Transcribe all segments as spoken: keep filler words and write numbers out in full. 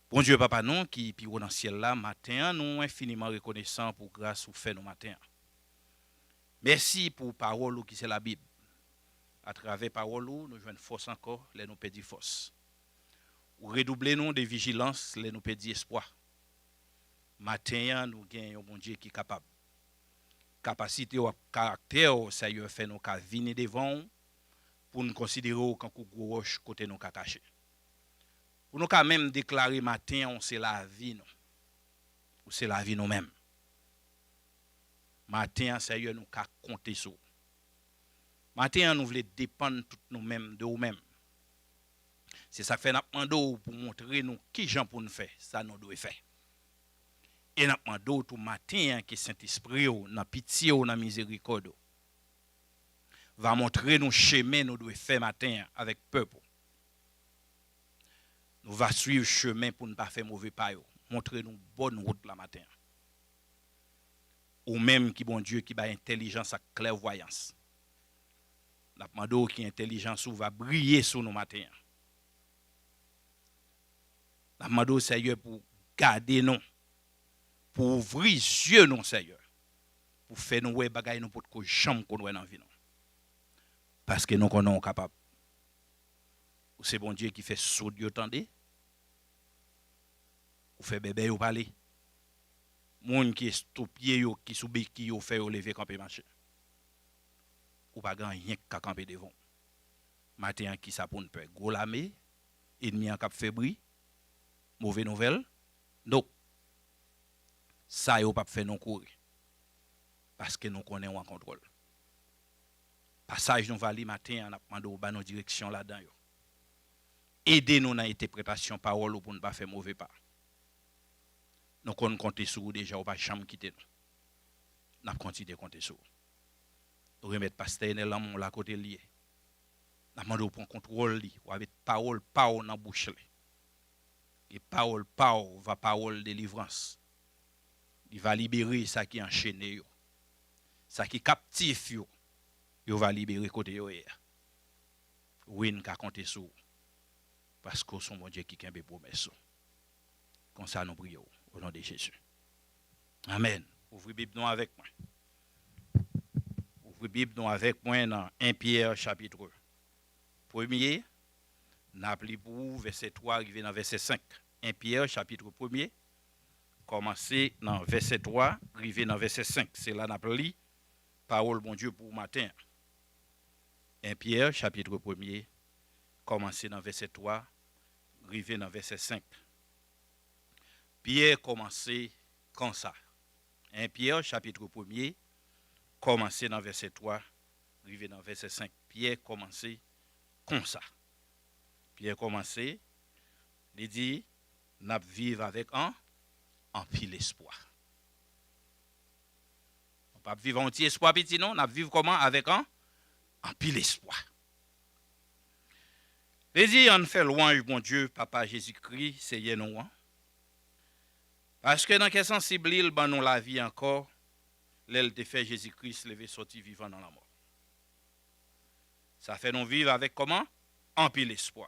Bondye Papa nou ki pi wo nan syèl la, maten an, nou enfiniman rekonesan pou gras ou fè nou maten an. Mèsi pou pawòl ou ki se Labib. Atravè pawòl ou, nou jwenn fòs ankò lè nou pèdi fòs. Ou redouble nou de vijilans lè nou pèdi espwa. Maten an, nou gen yon Bondye ki kapab. Kapasite w ak karaktè w, Seyè, fè nou ka vini devan w pou n konsidere w kankou gwo wòch kote nou ka kache. Pou nou ka menm deklare maten an, ou se lavi nou. Ou se lavi nou menm. Maten an, Seyè, nou ka konte sou ou. Maten an, nou vle depann tout nou menm de ou menm. Se sa k fè n ap mande w pou montre nou kijan pou n fè sa nou dwe fè. E n ap mande w tou maten an ke Sentespri w, nan pitye w, nan mizerikòd ou, va montre nou chemen nou dwe fè maten an avèk pèp ou. Nou va swiv chemen pou n pa fè move pa yo. Montre nou bòn wout la maten an. Ou menm ki Bondye ki bay entèlijans ak klèvwayans. N ap mande w ki entèlijans ou va briye sou nou maten an. N ap mande w, Seyè, pou gade nou, pou ouvri zye nou, Seyè, pou fè nou wè bagay nou potko janm konn wè nan vi nou. Paske nou konnen w kapab. Ou se Bondye ki fè soud yo tande, ou fè bèbè yo pale. Moun ki estopye yo, ki sou beki yo, fè yo leve kanpe mache. Ou pa gen anyen k ka kanpe devan w. Maten an, kisa pou n pè? Gwo lame, ènmi an k ap fè bri, move nouvèl? No. Sa yo p ap fè nou kouri. Paske nou konnen w an kontwòl. Pasaj nou va li maten an, n ap mande w ba nou direksyon ladan yo. Ede nou nan entèpretasyon pawòl ou pou n pa fè move pa. Nou konn konte sou ou deja, ou pa janm kite nou. N ap kontinye konte sou ou. Nou remèt pastè Enèl nan men w la kote l ye. N ap mande w pran kontwòl li, w a met pawòl pa w nan bouch li. E pawòl pa w va pawòl delivrans. Li va libere sa ki anchene yo. Sa ki kaptif yo, yo va libere kote yo ye a. Wi, n ka konte sou ou. Paske w se yon Bondye ki kenbe pwomès ou. Konsa nou priye w, o non de Jezi. Amèn. Ouvri Bib nou avèk mwen. Ouvri Bib nou avèk mwen nan en Pyè chapit premye. N ap li pou ou vèsè twa rive nan vèsè senk. En Pyè chapit premye, kòmanse nan vèsè twa rive nan vèsè senk. Se la n ap li pawòl Bondye pou maten an. En Pyè chapit premye, kòmanse nan vèsè twa rive nan vèsè senk. Pyè kòmanse konsa. En Pyè chapit premye, kòmanse nan vèsè twa rive nan vèsè senk. Pyè kòmanse konsa. Pyè kòmanse, li di, n ap viv avèk an, anpil espwa. Nou p ap viv an ti espwa piti, non. N ap viv kòman? Avèk an, anpil espwa. Li di, ann fè lwanj Bondye, Papa Jezikri, Seyè nou an. Paske nan kè sansib li, l ban nou lavi ankò, lè l te fè Jezikri leve sòti vivan nan lanmò. Sa fè nou viv avèk kòman? Anpil espwa.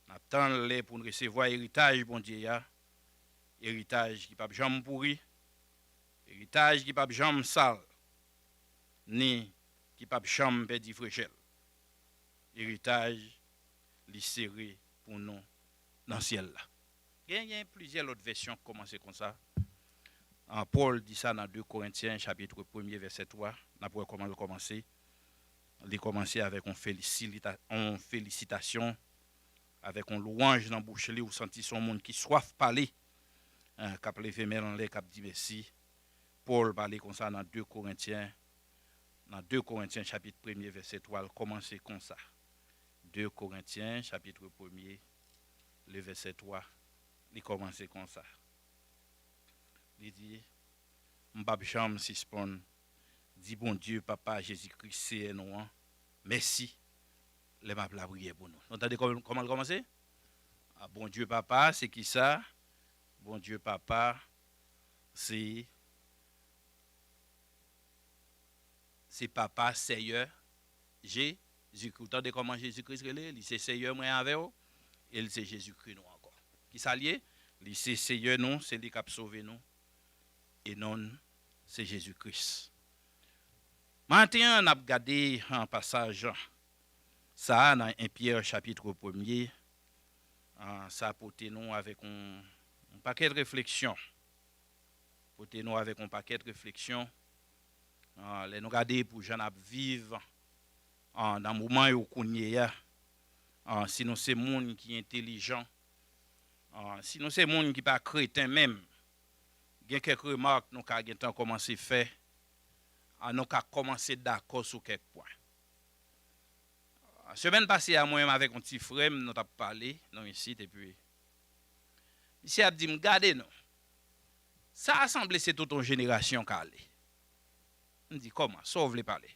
N ap tann lè pou n resevwa eritaj Bondye a, eritaj ki p ap janm pouri, eritaj ki p ap janm sal, ni ki p ap janm pèdi frechè l. Eritaj li sere pou nou nan syèl la. Genyen plizyè lòt vèsyon k kòmanse konsa. Ah, Pòl di sa nan de Korentyen chapit premye vèsè twa. N ap wè kòman l kòmanse. Li kòmanse avèk yon felisilita-, yon felisitasyon, avèk yon lwanj nan bouch li. Ou santi se yon moun ki swaf pale, eh, k ap leve men l anlè, k ap di mèsi. Pòl pale konsa nan de Korentyen, nan de Korentyen chapit premye vèsè twa, l kòmanse konsa. De Korentyen chapit premye, le vèsè twa, li kòmanse konsa. Li di, m p ap janm sispann di Bondye, Papa Jezikri, Seyè nou an, mèsi lè m ap lapriyè pou nou. Nou tande kòman, kòman l kòmanse? A, Bondye Papa, se ki sa? Bondye Papa, se, se Papa, Seyè, Jezikri. Ou tande kòman Jezikri rele? Li se Seyè mwen avè w, e l se Jezikri nou ankò. Kisa l ye? Li se Seyè nou, se li k ap sove nou. E non l, se Jezi Kris. Maten an, n ap gade yon pasaj sa a nan en Pyè chapit premye. Ah, sa pote nou avèk yon, yon pakèt refleksyon. Pote nou avèk yon pakèt refleksyon. Ah, lè nou gade pou jan n ap viv, ah, nan moman yo kounye a, ah, si nou se moun ki entelijan, ah, si nou se moun ki pa kreten menm, gen kèk remak nou ka gentan kòmanse fè, ah, nou ka kòmanse dakò sou kèk pwen. Ah, semèn pase a, mwen menm avèk yon ti frè m, nou t ap pale, nou isit, epi misye ap di m, "Gade non, sa a sanble se tout yon jenerasyon k ale." M di, "Kòman? Sa w vle pale?"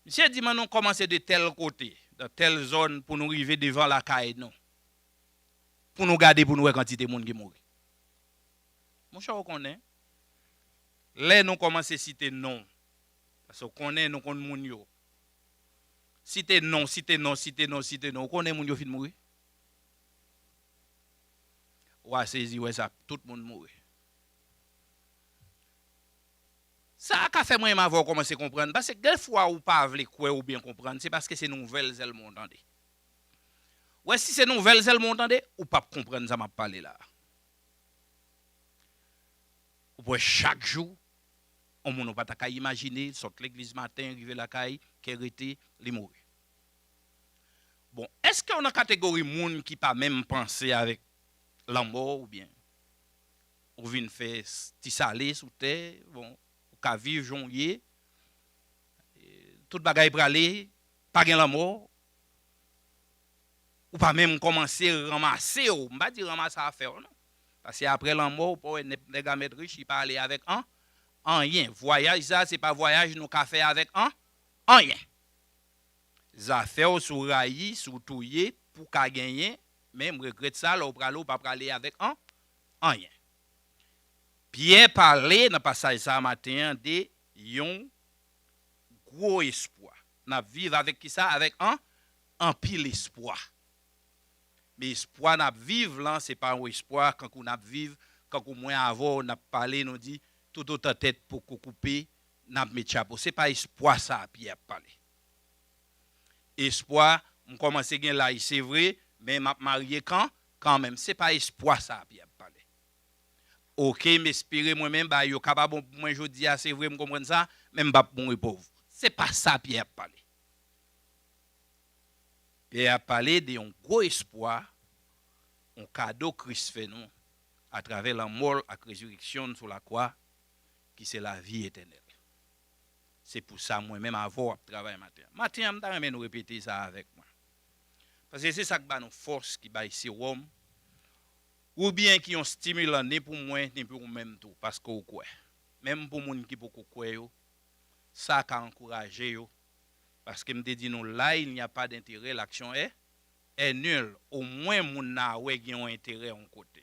Misye di m, "Ann nou kòmanse de tèl kote, nan tèl zòn, pou nou rive devan lakay nou, pou nou gade, pou nou wè kantite moun ki mouri." Monchè, ou konnen, lè nou kòmanse site non, paske w konnen nou konn moun yo. Site non, site non, site non, site non. Ou konnen moun yo fin mouri? Ou a sezi wè sa, tout moun mouri. Sa a ka fè mwen menm avè w kòmanse konprann, paske gen fwa ou pa vle kwè oubyen konprann, se paske se nouvèl sèlman w tande. Wè, si se nouvèl sèlman w tande, ou p ap konprann sa m ap pale la a. Ou p wè chak jou, yon moun ou pa ta ka imajine, sot legliz maten, rive lakay, kè rete, li mouri. Bon, èske w nan kategori moun ki pa menm panse avèk lanmò oubyen ou vin fè s- ti sale sou tè, bon, ou ka viv jan w ye, e, tout bagay prale, pa gen lanmò, ou pa menm kòmanse ranmase w. M pa di ranmase afè w non. Paske apre lanmò, ou pa wè nèg, nèg la mèt rich, li pa ale avèk an, anyen. Vwayaj sa, se pa vwayaj nou ka fè avèk an, anyen. Zafè w, si w rayi, si w touye, pou w ka genyen, men m regrèt sa, lè w prale, ou pa prale avèk an, anyen. Pyè pale nan pasaj sa a maten an de yon gwo espwa. N ap viv avèk kisa? Avèk an, anpil espwa. Men espwa n ap viv lan, se pa yon espwa kankou n ap viv, kankou mwen avè w, n ap pale, nou di, toutotan tèt poko koupe, n ap met chapo. Se pa espwa sa a Pyè ap pale. Espwa, m kòmanse gen laj, se vre, men m ap marye kan, kanmenm. Se pa espwa sa a Pyè ap pale. Oke, m espere mwen menm, bagay yo ka pa bon pou mwen jodi a, se vre, m konprann sa, men m p ap mouri pòv. Se pa sa Pyè ap pale. Pyè ap pale de yon gwo espwa, yon kado Kris fè nou atravè lanmò l ak rezireksyon l sou lakwa, ki se lavi etènèl. Se pou sa mwen menm avè w ap travay maten an. Maten an, m ta renmen nou repete sa avèk mwen. Paske se sa k ba nou fòs, ki bay sewòm, oubyen ki yon stimilan ni pou mwen, ni pou ou menm tou, paske w kwè. Menm pou moun ki poko kwè yo, sa ka ankouraje yo. Paske m te di nou la, il n'y a pas d'intérêt, l'action est, est nulle. Omwen moun nan wè gen yon enterè yon kote.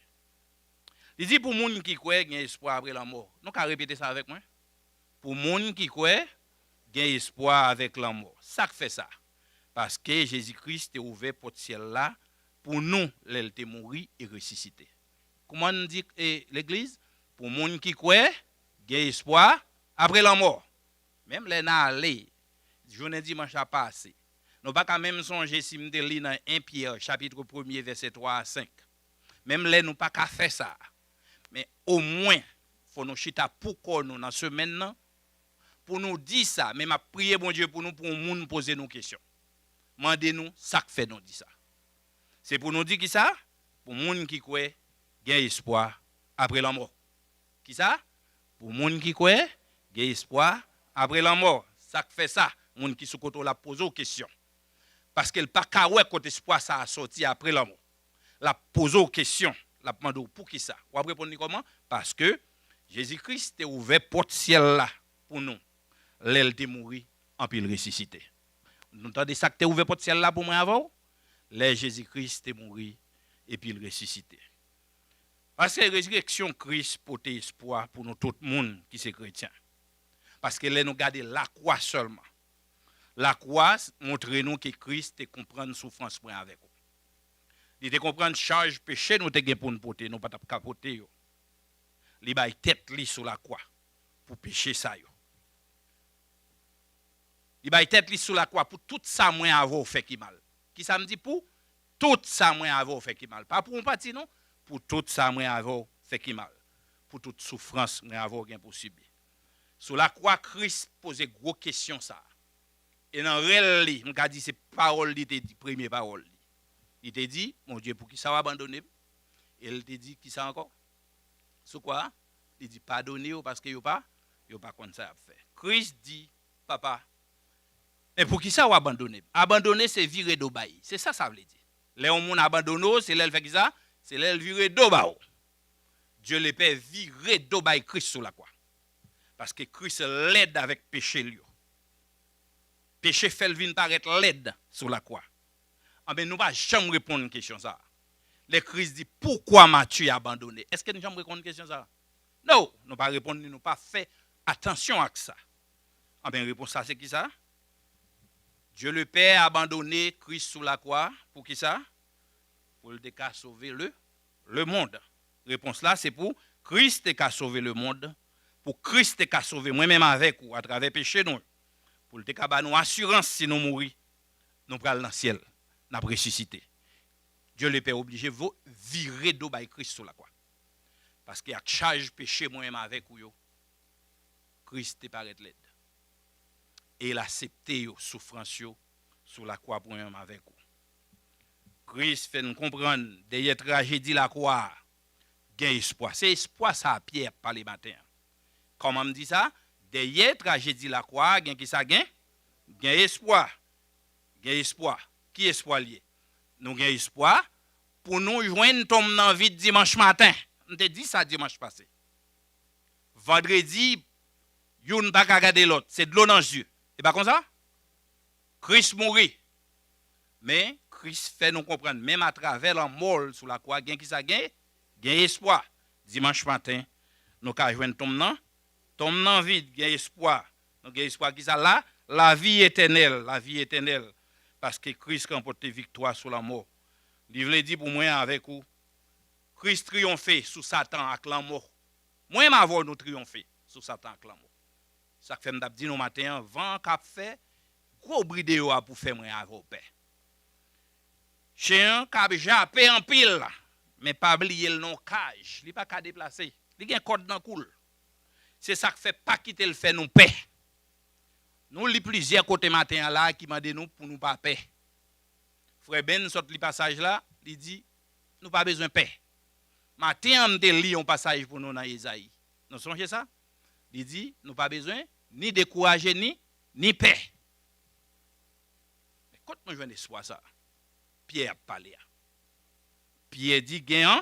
Li di pou moun ki kwè, gen espwa apre lanmò. Nou ka repete sa avèk mwen? Pou moun ki kwè, gen espwa avèk lanmò. Sa k fè sa? Paske Jezi Kris te ouvè pòt syèl la pou nou lè l te mouri e resisite. Kouman n di, e, legliz? Pou moun ki kwè, gen espwa apre lanmò. Menm lè n ale, jounen dimanch la pase, nou pa ka menm sonje si m te li nan en Pyè, chapit premye, vèsè twa a senk. Menm lè nou pa ka fè sa, men omwen, fò nou chita pou kò nou nan semèn nan, pou nou di sa, men m ap priye Bondye pou nou, pou yon moun poze nou kesyon. Mande nou sa k fè nou di sa. Se pou nou di kisa? Pou moun ki kwè, gen espwa apre lanmò. Kisa? Pou moun ki kwè, gen espwa apre lanmò. Sa k fè sa? Moun ki sou kote w la ap poze w kesyon. Paske l pa ka wè kote espwa sa a soti apre lanmò. L ap poze w kesyon. L ap mande w poukisa. W ap reponn li kòman? Paske Jezi Kris te ouvè pòt syèl la pou nou lè l te mouri, anpi l resisite. Nou tande sa k te ouvè pòt syèl la pou mwen avè w? Lè Jezi Kris te mouri epi l resisite. Paske rezireksyon Kris pote espwa pou nou tout moun ki se kretyen. Paske lè nou gade lakwa sèlman, lakwa montre nou ke Kris te konprann soufrans mwen avèk ou. Li te konprann chaj peche nou te gen pou n pote, nou pa t ap ka pote yo. Li bay tèt li sou lakwa pou peche sa yo. Li bay tèt li sou lakwa pou tout sa mwen avè w fè ki mal. Kisa m di? Pou tout sa mwen avè w fè ki mal. Pa pou yon pati non, pou tout sa mwen avè w fè ki mal. Pou tout soufrans mwen avè w gen pou sibi. Sou lakwa, Kris poze gwo kesyon sa a. E nan rèl li, m ka di se pawòl li te di, premye pawòl li. Li te di, Bondye, poukisa w abandone m? E l te di, kisa ankò? Sou kwa a, li di, padone yo paske yo pa, yo pa konn sa y ap fè. Kris di, Papa, men poukisa w abandone m? Abandone se vire do bay. Se sa sa vle di. Lè yon moun abandone w, se lè l fè kisa? Se lè l vire do ba w. Dye Lepè vire do bay Kris sou lakwa. Paske Kris lèd avèk peche l yo. Peche fè l vin parèt lèd sou lakwa. Anben, nou pa janm reponn kesyon sa a. Lè Kris di, Pourquoi m'as-tu abandonné? Èske n janm reponn kesyon sa a? No, nou pa reponn li, nou pa fè atansyon ak sa. Anben, repons la se kisa? Dye Lepè abandone Kris sou lakwa. Pou kisa? Pou l te ka sove le, lemonn. Repons la se pou Kris te ka sove lemonn, pou Kris te ka sove mwen menm avèk ou atravè peche nou, pou l te ka ba nou asirans si nou mouri, nou pral nan syèl, n ap resisite. Dye Lepè oblije vo-, vire do bay Kris sou lakwa. Paske ak chaj peche mwen menm avèk ou yo, Kris te parèt lèd. E l asepte yo, soufrans yo, sou lakwa pou mwen menm avèk ou. Kris fè n konprann, dèyè trajedi lakwa a, gen espwa. Se espwa sa a Pyè ap pale maten an. Kòman m di sa? Dèyè trajedi lakwa a, gen kisa gen? Gen espwa. Gen espwa. Ki espwa l ye? Nou gen espwa pou nou jwenn tonm nan vid dimanch maten. M te di sa dimanch pase. Vandredi, youn pa ka gade lòt. Se dlo nan zye. E pa konsa? Kris mouri. Men, Kris fè nou konprann, menm atravè lanmò l sou lakwa, gen kisa gen? Gen espwa. Dimanch maten, nou ka jwenn tonm nan. Tonm nan vid, gen espwa. Nou gen espwa kisa la? Lavi etènèl, lavi etènèl. Paske Kris ranpòte viktwa sou lanmò. Li vle di pou mwen avèk ou, Kris triyonfe sou Satan ak lanmò. Mwen menm avè w nou triyonfe sou Satan ak lanmò. Sa k fè m t ap di nou maten an, van k ap fè gwo bri deyò a pou fè mwen avè w pè. Chen an k ap jape anpil, men pa bliye l nan yon kaj. Li pa ka deplase. Li gen kòd nan kou l. Se sa k fè pa kite l fè nou pè. Nou li plizyè kote maten an la ki mande nou pou nou pa pè. Frè Ben sot li pasaj la, li di, nou pa bezwen pè. Maten an, m te li yon pasaj pou nou nan Ezayi. Nou sonje sa? Li di, nou pa bezwen ni dekouraje, ni, ni pè. Men kot nou jwenn espwa sa a? Pyè ap pale a. Pyè di gen an,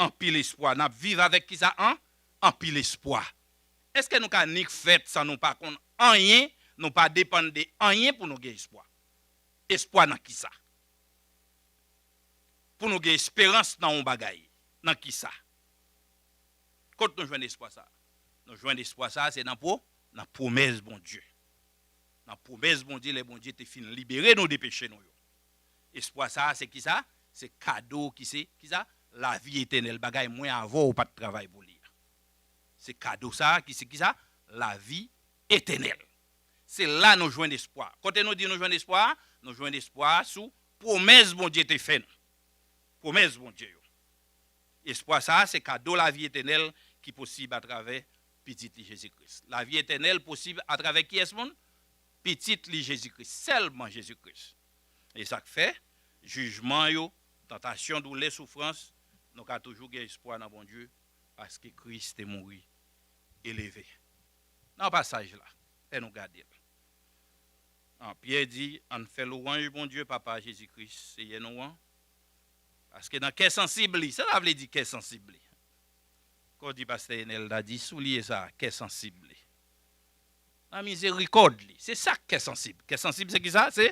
anpil espwa. N ap viv avèk kisa an? Anpil espwa. Èske nou ka nik fèt san nou pa konn anyen, nou pa depann de anyen pou nou gen espwa? Espwa nan kisa? Pou nou gen esperans nan yon bagay. Nan kisa? Kot nou jwenn espwa sa a? Nou jwenn espwa sa a, se nan pwo-, nan pwomès Bondye. Nan pwomès Bondye, lè Bondye te fin libere nou de peche nou yo. Espwa sa a, se kisa? Se kado ki se, kisa? Lavi etènèl, bagay mwen avè w pa t travay pou li a. Se kado sa a ki se kisa? Lavi etènèl. Se la nou jwenn espwa. Kote nou di nou jwenn espwa a? Nou jwenn espwa a sou pwomès Bondye te fè nou. Pwomès Bondye yo. Espwa sa a se kado lavi etènèl ki posib atravè Pitit li Jezi Kris. Lavi etènèl posib atravè kiyès moun? Pitit li Jezi Kris. Sèlman Jezi Kris. E sa k fè, jijman yo, tantasyon, doulè, soufrans, nou ka toujou gen espwa nan Bondye, paske Kris te mouri e leve. Nan pasaj la, fè nou gade l. An, Pyè di, ann fè lwanj Bondye, Papa Jezi Kris, Seyè nou an. Paske nan kè sansib li, sa sa vle di kè sansib li? Kò di pastè Enèl ta di, souliye sa, kè sansib li. Nan mizerikòd li. Se sa k kè sansib. Kè sansib se kisa? Se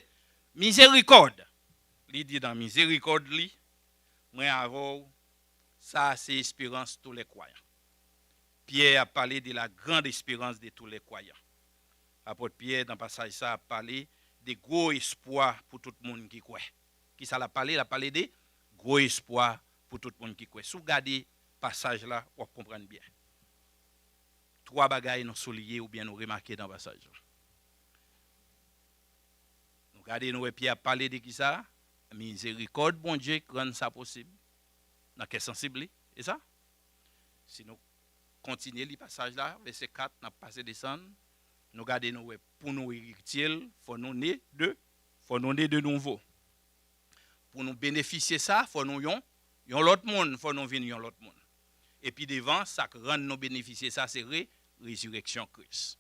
mizerikòd. Li di nan mizerikòd li, mwen avè w, sa se esperans tou lè kwayan. Pyè ap pale de la grande espérance de tous les croyants. Apòt Pyè nan pasaj sa ap pale de gwo espwa pou tout moun ki kwè. Kisa l ap pale? L ap pale de gwo espwa pou tout moun ki kwè. Si w gade pasaj la, w ap konprann byen. Twa bagay nou souliye oubyen nou remake nan pasaj la. Nou gade, nou wè Pyè ap pale de ki sa? Mizerikòd Bondye k rann sa posib nan kè sansib li. E sa? Si nou kontinye li pasaj la, vèsè kat, n ap pase desann, nou gade, nou wè, pou nou eritye l, fò nou ne de, fò nou ne de nouvo. Pou nou benefisye sa, fò nou yon, yon lòt moun, fò nou vin yon lòt moun. Epi devan, sa k rann nou benefisye sa, se re, rezirèksyon Kris.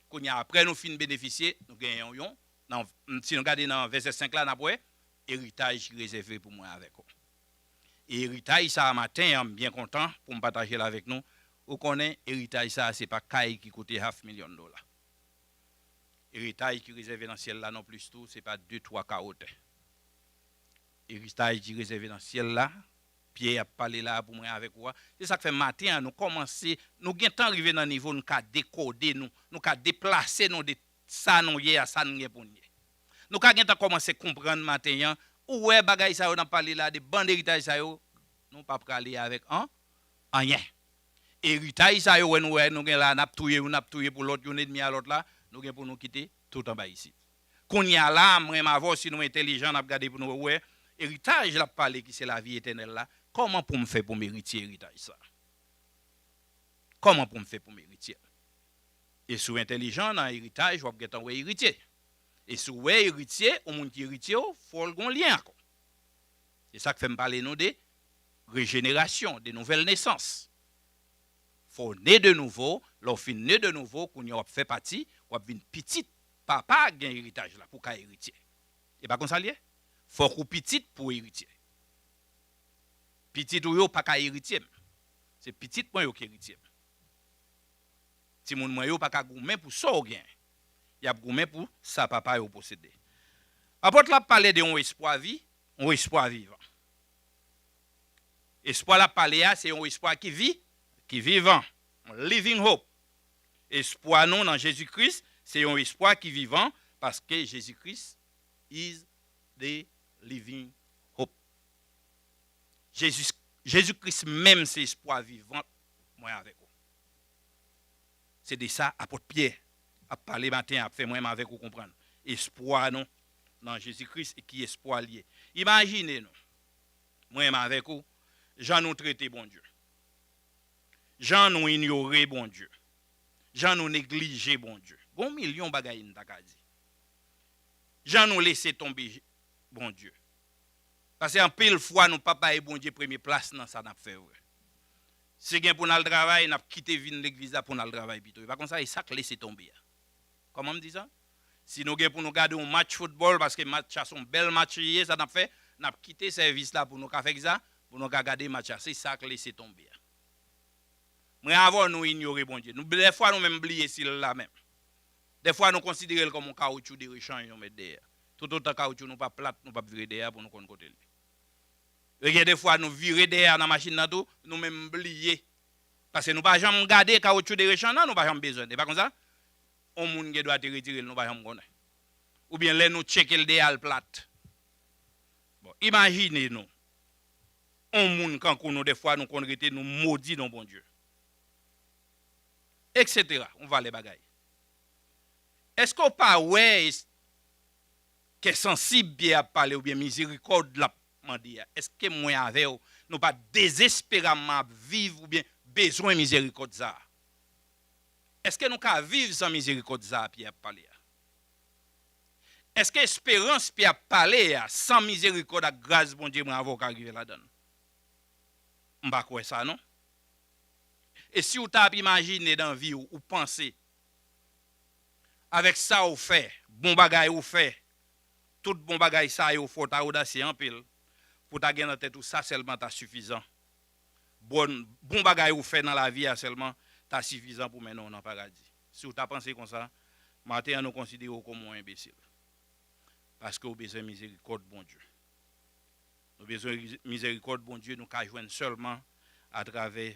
Kounye a, apre nou fin benefisye, nou gen yon, yon, nan, si nou gade nan vèsè senk la, n ap wè, eritaj ki rezève pou mwen avèk ou. E eritaj sa a maten an, m byen kontan pou m pataje l avèk nou. Ou konnen, eritaj sa a, se pa kay ki koute half million dola. Eritaj ki rezève nan syèl la non plis tou, se pa de, twa kawo tè. Eritaj ki rezève nan syèl la, Pyè ap pale la pou mwen avèk ou a. Se sa k fè maten an, nou kòmanse, nou gentan rive nan nivo n ka dekode nou, nou ka deplase nou de sa nou ye a sa n gen pou n ye. Nou ka gentan kòmanse konprann maten an, ou wè bagay sa yo n ap pale la, de bann eritaj sa yo, nou pa prale avèk an, anyen. Eritaj sa yo wè nou wè nou gen la, n ap touye youn, n ap touye pou lòt, youn ènmi a lòt la, nou gen pou nou kite tout anba isit. Kounye a la, mwen m avè w, si nou entèlijan, n ap gade pou nou wè eritaj l ap pale ki se lavi etènèl la. Kòman pou m fè pou m eritye eritaj sa? Kòman pou m fè pou m eritye l? E si w entèlijan nan eritaj, w ap gentan wè eritye. E si w wè eritye, yon moun ki eritye w, fò l gon lyen ankò. Se sa k fè m pale nou de rejenerasyon, de nouvèl nesans. Fò w ne de nouvo, lè w fin ne de nouvo, kounye a w ap fè pati, w ap vin pitit papa k gen eritaj la pou w ka eritye. E pa konsa l ye? Fòk ou pitit pou w eritye. Pitit ou yo pa ka eritye m. Se pitit mwen yo ki eritye m. Timoun mwen yo pa ka goumen pou sa w gen. Y ap goumen pou sa papa yo posede. Apot la ap pale de yon espwa vi, yon espwa vivan. Espwa l ap pale a, se yon espwa ki vi, ki vivan, yon living hope. Espwa nou nan Jezi Kris, se yon espwa ki vivan, paske Jezi Kris is the living hope. Jezi, Jezi Kris menm se espwa vivan mwen avèk ou. Se de sa apot Pyè ap pale maten an, ap fè mwen menm avèk ou konprann. Espwa nou nan Jezi Kris e ki espwa l ye. Imajine nou, mwen menm avèk ou, jan nou trete Bondye. Jan nou inyore Bondye. Jan nou neglije Bondye. Gon milyon bagay n ta ka di. Jan nou lese tonbe Bondye. Paske anpil fwa, nou pa bay Bondye premye plas nan sa n ap fè vre. Si gen pou n al travay, n ap kite vin legliz la pou n al travay pito. E pa konsa, e sa k lese tonbe a. Kòman m di sa? Si nou gen pou nou gade yon match foutbòl, paske match a se yon bèl match li ye, sa n ap fè, n ap kite sèvis la pou nou ka fè kisa? Pou nou ka gade match la. Se sa k lese tonbe a. Mwen avè w, nou inyore Bondye. Nou, dèfwa, nou menm bliye si l la menm. Dèfwa, nou konsidere l kòm yon kawotchou de rechanj nou met dèyè. Toutotan kawotchou nou pa plat, nou p ap vire dèyè pou nou konn kote l ye. E gen de fwa, nou vire dèyè nan machin nan tou, nou menm bliye. Paske nou pa janm gade kawotchou de rechanj nan, nou pa janm bezwen l. E pa konsa? Yon moun gen dwa te retire l, nou pa janm konnen. Oubyen lè nou tcheke l dèyè a l plat. Bon, imajine nou. Yon moun kankou nou, dèfwa, nou konn rete, nou modi non Bondye. Etsetera. Yon valè bagay. Èske w pa wè es-, kè sansib Pyè ap pale oubyen mizerikòd l ap mande a? Èske mwen avè w, nou pa dezesperaman ap viv oubyen bezwen mizerikòd sa a? Èske nou ka viv san mizerikòd sa a Pyè ap pale a? Èske esperans Pyè ap pale a, san mizerikòd ak gras Bondye, mwen avè w ka rive ladan l? M pa kwè sa, non. E si w ta ap imajine nan vi w, ou panse, avèk sa w fè, bon bagay ou fè, tout bon bagay sa yo fè w ta odasye anpil, pou w ta gen nan tèt ou sa sèlman ta sifizan. Bon, bon bagay ou fè nan lavi a sèlman ta sifizan pou mennen w nan paradi. Si w ta panse konsa, maten an nou konsidere w kòm yon enbesil. Paske w bezwen mizerikòd Bondye. Nou bezwen riz-, mizerikòd Bondye, nou ka jwenn sèlman atravè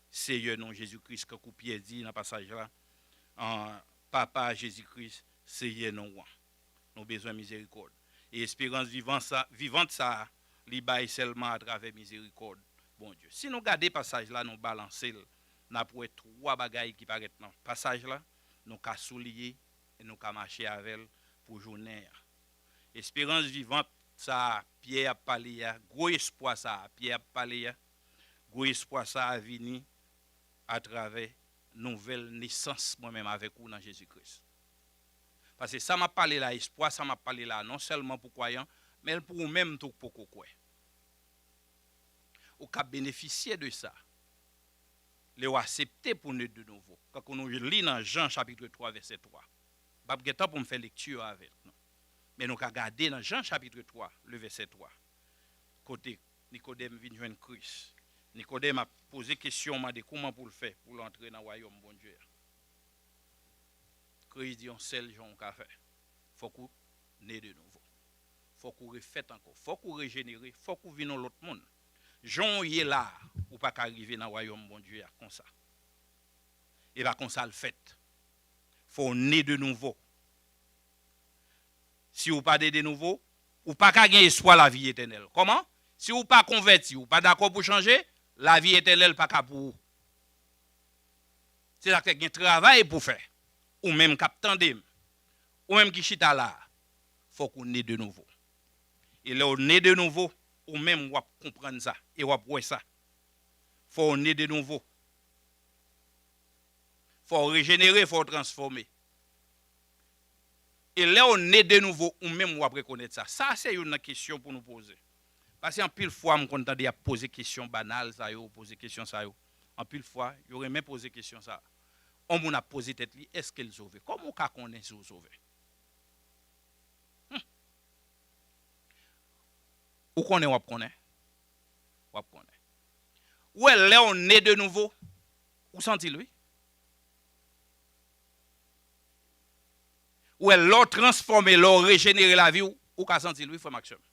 Seyè nou Jezi Kris, kankou Pyè di nan pasaj la, an, Papa Jezi Kris, Seyè nou an. Nou bezwen mizerikòd. E esperans vivan sa, vivant sa a, li bay sèlman atravè mizerikòd Bondye. Si nou gade pasaj la, nou balanse l, n ap wè twa bagay ki parèt nan pasaj la, nou ka souliye e nou ka mache avè l pou jounen an. Esperans vivant sa a Pyè ap pale a, gwo espwa sa a Pyè ap pale a, gwo espwa sa a vini atravè nouvèl nesans mwen menm avèk ou nan Jezi Kris. Paske sa m ap pale la, espwa sa m ap pale la, non sèlman pou kwayan, men l pou ou menm tou k poko kwè. Ou ka benefisye de sa lè w aksepte pou ne de nouvo. Kankou nou li nan Jan chapit twa, vèsè twa. M p ap gen tan pou m fè lekti avè l, non. Men nou ka gade nan Jan chapit twa, le vèsè twa, kote Nikodèm vin jwenn Kris. Nikodèm ap poze kesyon, mande kouman pou l fè pou l antre nan wayòm Bondye a. Kris di yon sèl jan w ka fè. Fòk ou ne de nouvo. Fòk ou refèt ankò. Fòk ou rejenere. Fòk ou vin yon lòt moun. Jan w ye la a, ou pa ka rive nan wayòm Bondye a konsa. E pa konsa l fèt. Fò w ne de nouvo. Si w pa ne de nouvo, ou pa ka gen espwa lavi etènèl. Kòman? Si w pa konvèti, ou pa dakò pou chanje, lavi etènèl pa ka pou ou. Se sa k fè gen travay pou fè. Ou menm k ap tande m, ou menm ki chita la a, fòk ou ne de nouvo. E lè w ne de nouvo, ou menm w ap konprann sa e w ap wè sa. Fò w ne de nouvo. Fò w rejenere, fò w transfòme. E lè w ne de nouvo, ou menm w ap rekonèt sa. Sa se youn nan kesyon pou nou poze. Paske anpil fwa, m konn tande y ap poze kesyon banal sa yo, poze kesyon sa yo. Anpil fwa, yo renmen poze kesyon sa. Yon moun ap poze tèt li, èske l sove? Kòman w ka konnen si w sove? Hmm. Ou konnen, w ap konnen. W ap konnen. Ou wè, lè w ne de nouvo, ou santi l, wi. Ou wè, lè w transfòme, lè w rejenere lavi w, ou ka santi l, wi, frè m ak sè m.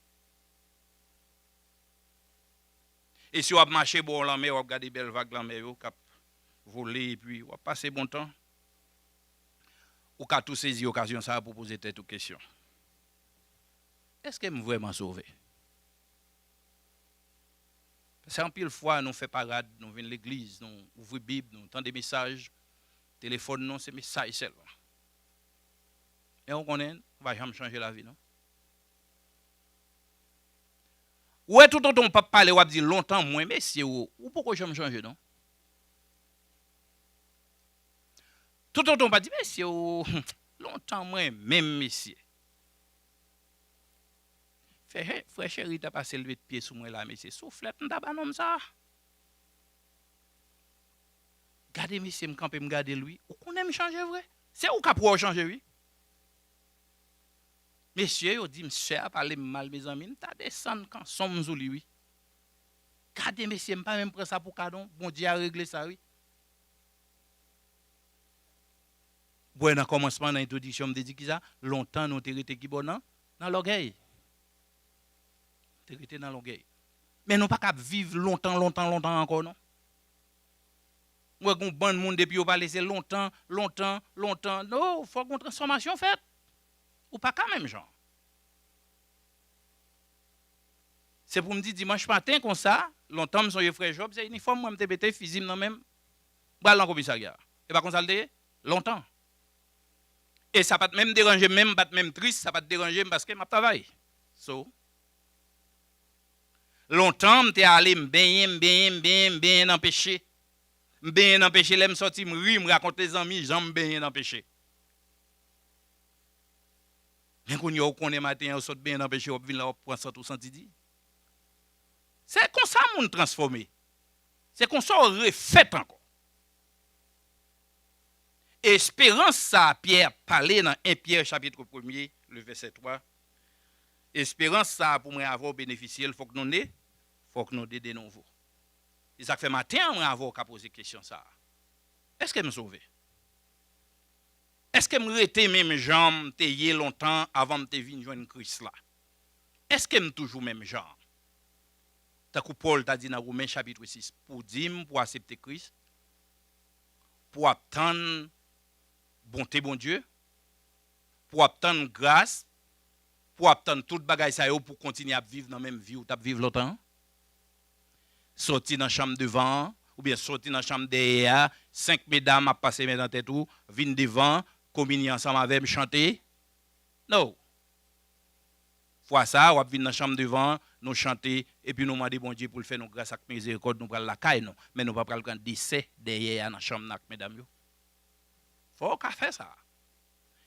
E si w ap mache bò lanmè, w ap gade bèl vag lanmè yo k ap vole, epi w ap pase bon tan, ou ka tou sezi okazyon sa a pou poze tèt ou kesyon. Èske m vrèman sove? Paske anpil fwa, nou fè parad, nou vin legliz, nou ouvri Bib, nou tande mesaj, telefòn nou, se mesaj sèlman. Men ou konnen, ou pa janm chanje lavi, non. Ou wè toutotan w p ap pale, w ap di, "Lontan mwen, mesye, ou, ou poko janm chanje, non." Toutotan w pa di, "Mesye, ou, lontan mwen menm, mesye." Frè, frè Cheri ta pase l met pye sou mwen la, mesye. Souflèt m ta ba nonm sa. Gade mesye, m kanpe, m gade l, wi. Ou konnen m chanje vre. Se ou k ap wè w chanje, wi. Mesye yo di m sè a pale m mal, mezanmi, m ta desann kanson m sou li, wi. Gade mesye, m pa menm pran sa pou kado, Bondye a regle sa, wi. Bwè, nan kòmansman, nan entwodiksyon, m te di kisa? Lontan nou te rete kibò nan, nan lògèy. Te rete nan lògèy. Men nou pa ka ap viv lontan, lontan, lontan ankò, non. Mwen gen yon bann moun, depi yo pale, se lontan, lontan, lontan. Non, fòk yon transfòmasyon fèt. Ou pa ka menm jan. Se pou m di dimanch maten konsa, lontan m sonje frè Jòb, se inifòm mwen m te mete, fizi m nan men m. M pral nan komisarya. E pa konsa l te ye? Lontan. E sa pa t menm deranje m, menm m pa t menm tris, sa pa t deranje m paske m ap travay. So, lontan, m te ale, m benyen, m benyen, m benyen, m benyen nan peche. M benyen nan peche, lè m sòti, m ri, m rakonte zanmi jan m benyen nan peche. Men kounye a, ou konnen maten an, ou sot benyen nan peche, w ap vin la, w ap pran sant ou santi di. Se konsa moun transfòme. Se konsa w refèt ankò. Esperans sa a Pyè ap pale nan en Pyè chapit premye, le vèsè twa. Esperans sa a pou mwen avè w benefisye l, fòk nou ne, fòk nou ne de nouvo. E sa k fè maten an mwen avè w ka poze kesyon sa a. Èske m sove? Èske m rete menm jan m te ye lontan avan m te vin jwenn Kris la? Èske m toujou menm jan? Tankou Pòl ta di nan Women chapit sis, pou w di m pou w aksepte Kris, pou w ap tann bonte Bondye, pou w ap tann gras, pou w ap tann tout bagay sa yo pou w kontinye ap viv nan menm vi w t ap viv lontan an? Soti nan chanm devan an, oubyen soti nan chanm dèyè a, senk medam ap pase men nan tèt ou, vin devan, kominye ansanm avè m, chante? No. Fwa sa a, w ap vin nan chanm devan an, nou chante, epi nou mande Bondye pou l fè nou gras ak mizerikòd, nou pral lakay nou. Men nou pa pral pran desè dèyè a nan chanm nan ak medam yo. Fò w ka fè sa.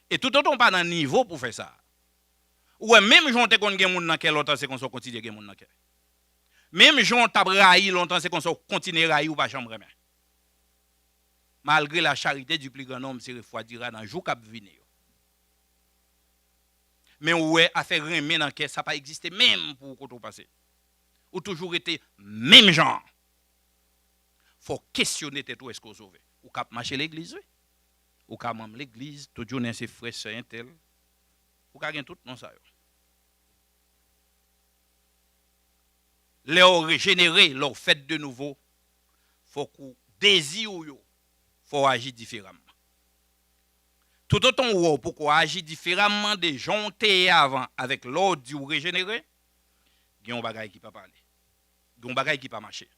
E toutotan w pa nan nivo pou fè sa. Ou wè, menm jan w te konn gen moun nan kè lontan, se konsa w kontinye gen moun nan kè. Menm jan w t ap rayi lontan, se konsa w kontinye rayi, ou pa janm renmen. Malgre la charité du plus grand nombre se refwadira nan jou k ap vini yo. Men ou wè, afè renmen nan kè, sa pa egziste menm pou ou kote w pase. Ou toujou rete menm jan an. Fò w kesyone tèt ou, èske w sove? Ou ka ap mache legliz, wi. Ou ka manm legliz, tout jounen se frè, sè, entèl. Ou ka gen tout non sa yo. Lè w rejenere, lè w fèt de nouvo, fòk ou dezi w yo, fò w aji diferaman. Toutotan w wè w poko aji diferaman de jan w te ye avan avèk lè w di w rejenere, gen yon bagay ki pa pale. Gen yon bagay ki pa mache.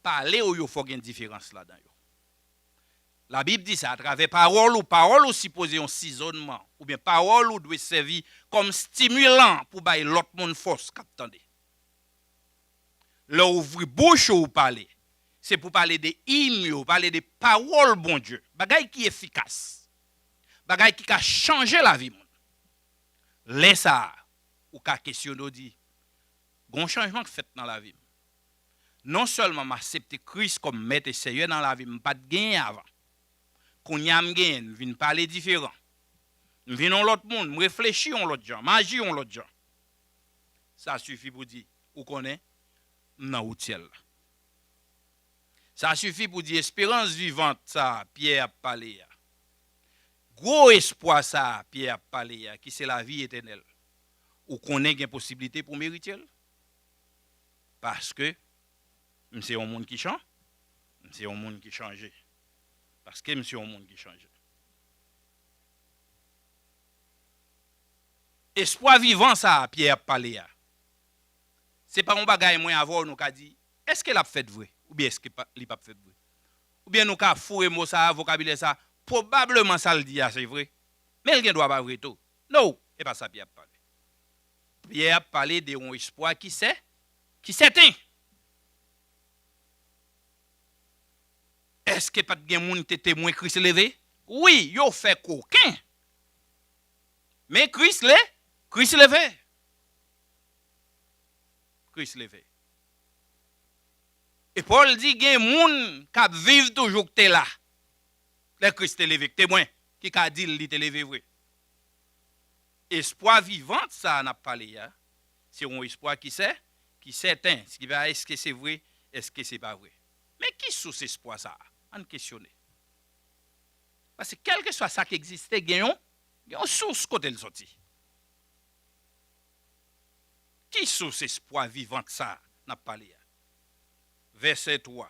Pale w yo fò gen diferans ladan yo. Labib di sa atravè pawòl ou. Pawòl ou sipoze yon sizònman, oubyen pawòl ou dwe sèvi kòm stimilan pou bay lòt moun fòs k ap tande. Lè w ouvri bouch ou, ou pale, se pou pale de im yo, pale de pawòl Bondye, bagay ki efikas, bagay ki ka chanje lavi moun. Lè sa a, ou ka kesyone w di, gen yon chanjman k fèt nan lavi m. Non sèlman m aksepte Kris kòm Mèt e Seyè nan lavi m, m pa t genyen avan. Kounye a m genyen l, m vin pale diferan. M vin yon lòt moun, m reflechi yon lòt jan, m aji yon lòt jan. Sa sifi pou di, ou konnen, m nan wout syèl la. Sa sifi pou di esperans vivant sa a Pyè ap pale a. Gwo espwa sa a Pyè ap pale a, ki se lavi etènèl. Ou konnen gen posiblite pou w merite l. Paske m se yon moun ki chan, m se yon moun ki chanje. Paske m se yon moun ki chanje. Espwa vivan sa a Pyè ap pale a, se pa yon bagay mwen avè w nou ka di, èske l ap fèt vre? Oubyen èske pa- li p ap fèt vre? Oubyen nou ka foure mo sa a, vokabilè sa a, pwobableman sa l di a se vre, men l gen dwa pa vre tou. No, e pa sa Pyè ap pale. Pyè ap pale de yon espwa ki sè, ki sèten. Èske pa t gen moun ki te temwen Kris leve? Wi, yo fè koken. Men Kris le, Kris leve. Kris leve. E Pòl di gen moun k ap viv toujou k te la lè Kris te leve, k temwen, ki ka di l li te leve vre. Espwa vivant sa a n ap pale a, se yon espwa ki sè, ki sèten, ki pa èske se vre, èske se pa vre. Men ki sous espwa sa a? Ann kesyone. Paske kèlkeswa sa k egziste, gen yon, gen yon sous kote l soti. Ki sous espwa vivant sa a n ap pale a? Vèsè twa.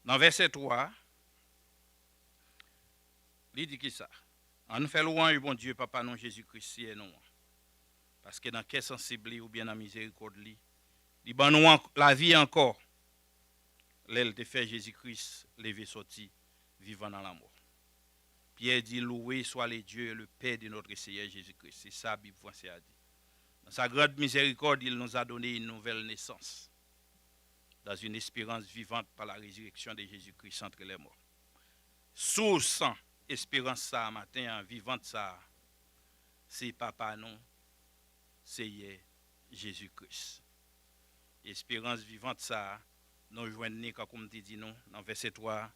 Nan vèsè twa, li di kisa? Ann fè lwanj Bondye, Papa nou, Jezi Kris, Seyè nou an. Paske nan kè sansib li oubyen nan mizerikòd li, li ban nou an- lavi ankò lè l te fè Jezi Kris leve sòti vivan nan lanmò. Pyè di, Loué soit le Dieu et le Père de notre Seigneur Jésus-Christ. Se sa Bib fransè a di. Dans sa grande miséricorde, il nous a donné une nouvelle naissance dans une espérance vivante par la résurrection de Jésus-Christ entre les morts. Sous esperans sa a maten an, vivant sa a, se Papa nou, Seyè Jezi Kris. Esperans vivant sa a, nou jwenn li, kankou m te di nou, nan vèsè twa a,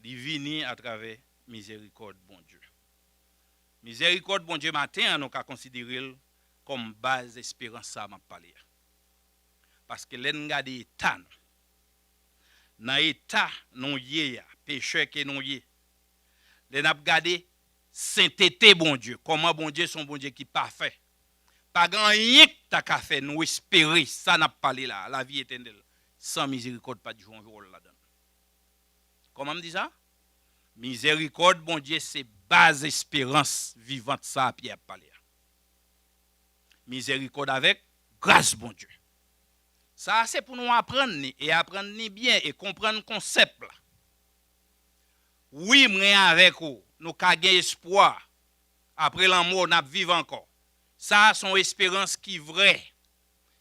li vini atravè mizerikòd Bondye. Mizerikòd Bondye maten an, nou ka konsidere l kòm baz esperans sa a m ap pale a. Paske lè n gade eta nou, nan eta nou ye a, pechè ke nou ye, lè n ap gade sentete Bondye, kòman Bondye se yon Bondye ki pafè, pa gen anyen k ta ka fè nou espere sa n ap pale la a, lavi etènèl, san mizerikòd pa t jwe yon wòl ladan l. Kòman m di sa? Mizèrikòd Bondye se baz esperans vivant sa a Pyè ap pale a. Mizèrikòd avèk gras Bondye. Sa a se pou nou aprann ni, e aprann ni byen, e konprann konsèp la. Wi, mwen avèk ou. Nou ka gen espwa. Apre lanmò, n ap viv ankò. Sa a se yon esperans ki vrè.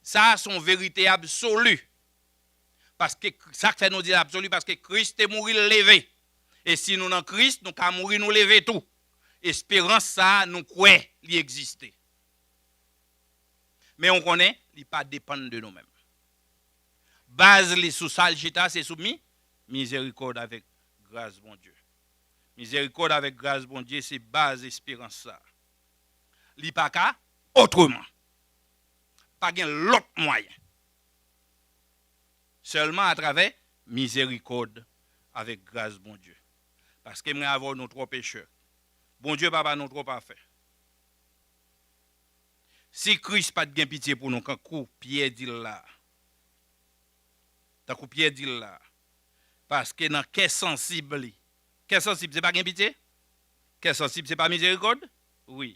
Sa a se yon verite absoli. Paske, sa k fè nou di l absoli, paske Kris te mouri, l leve. E si nou nan Kris, nou ka mouri, nou leve tou. Esperans sa a, nou kwè li egziste. Men ou konnen, li pa depann de nou menm. Baz li, sou sa l chita, se sou mi, mizèrikòd avèk gras Bondye. Mizèrikòd avèk gras Bondye se baz esperans sa. Li pa ka otreman. Pa gen lòt mwayen. Sèlman atravè mizèrikòd avèk gras Bondye. Paske mwen avè w, nou twò pechè. Bondye pa ba nou twò pafè. Si Kris pa t gen pitye pou nou, kankou Pyè di l la, tankou Pyè di l la, paske nan kè sansib li, kè sansib se pa gen pitye? Kè sansib se pa mizèrikòd? Wi.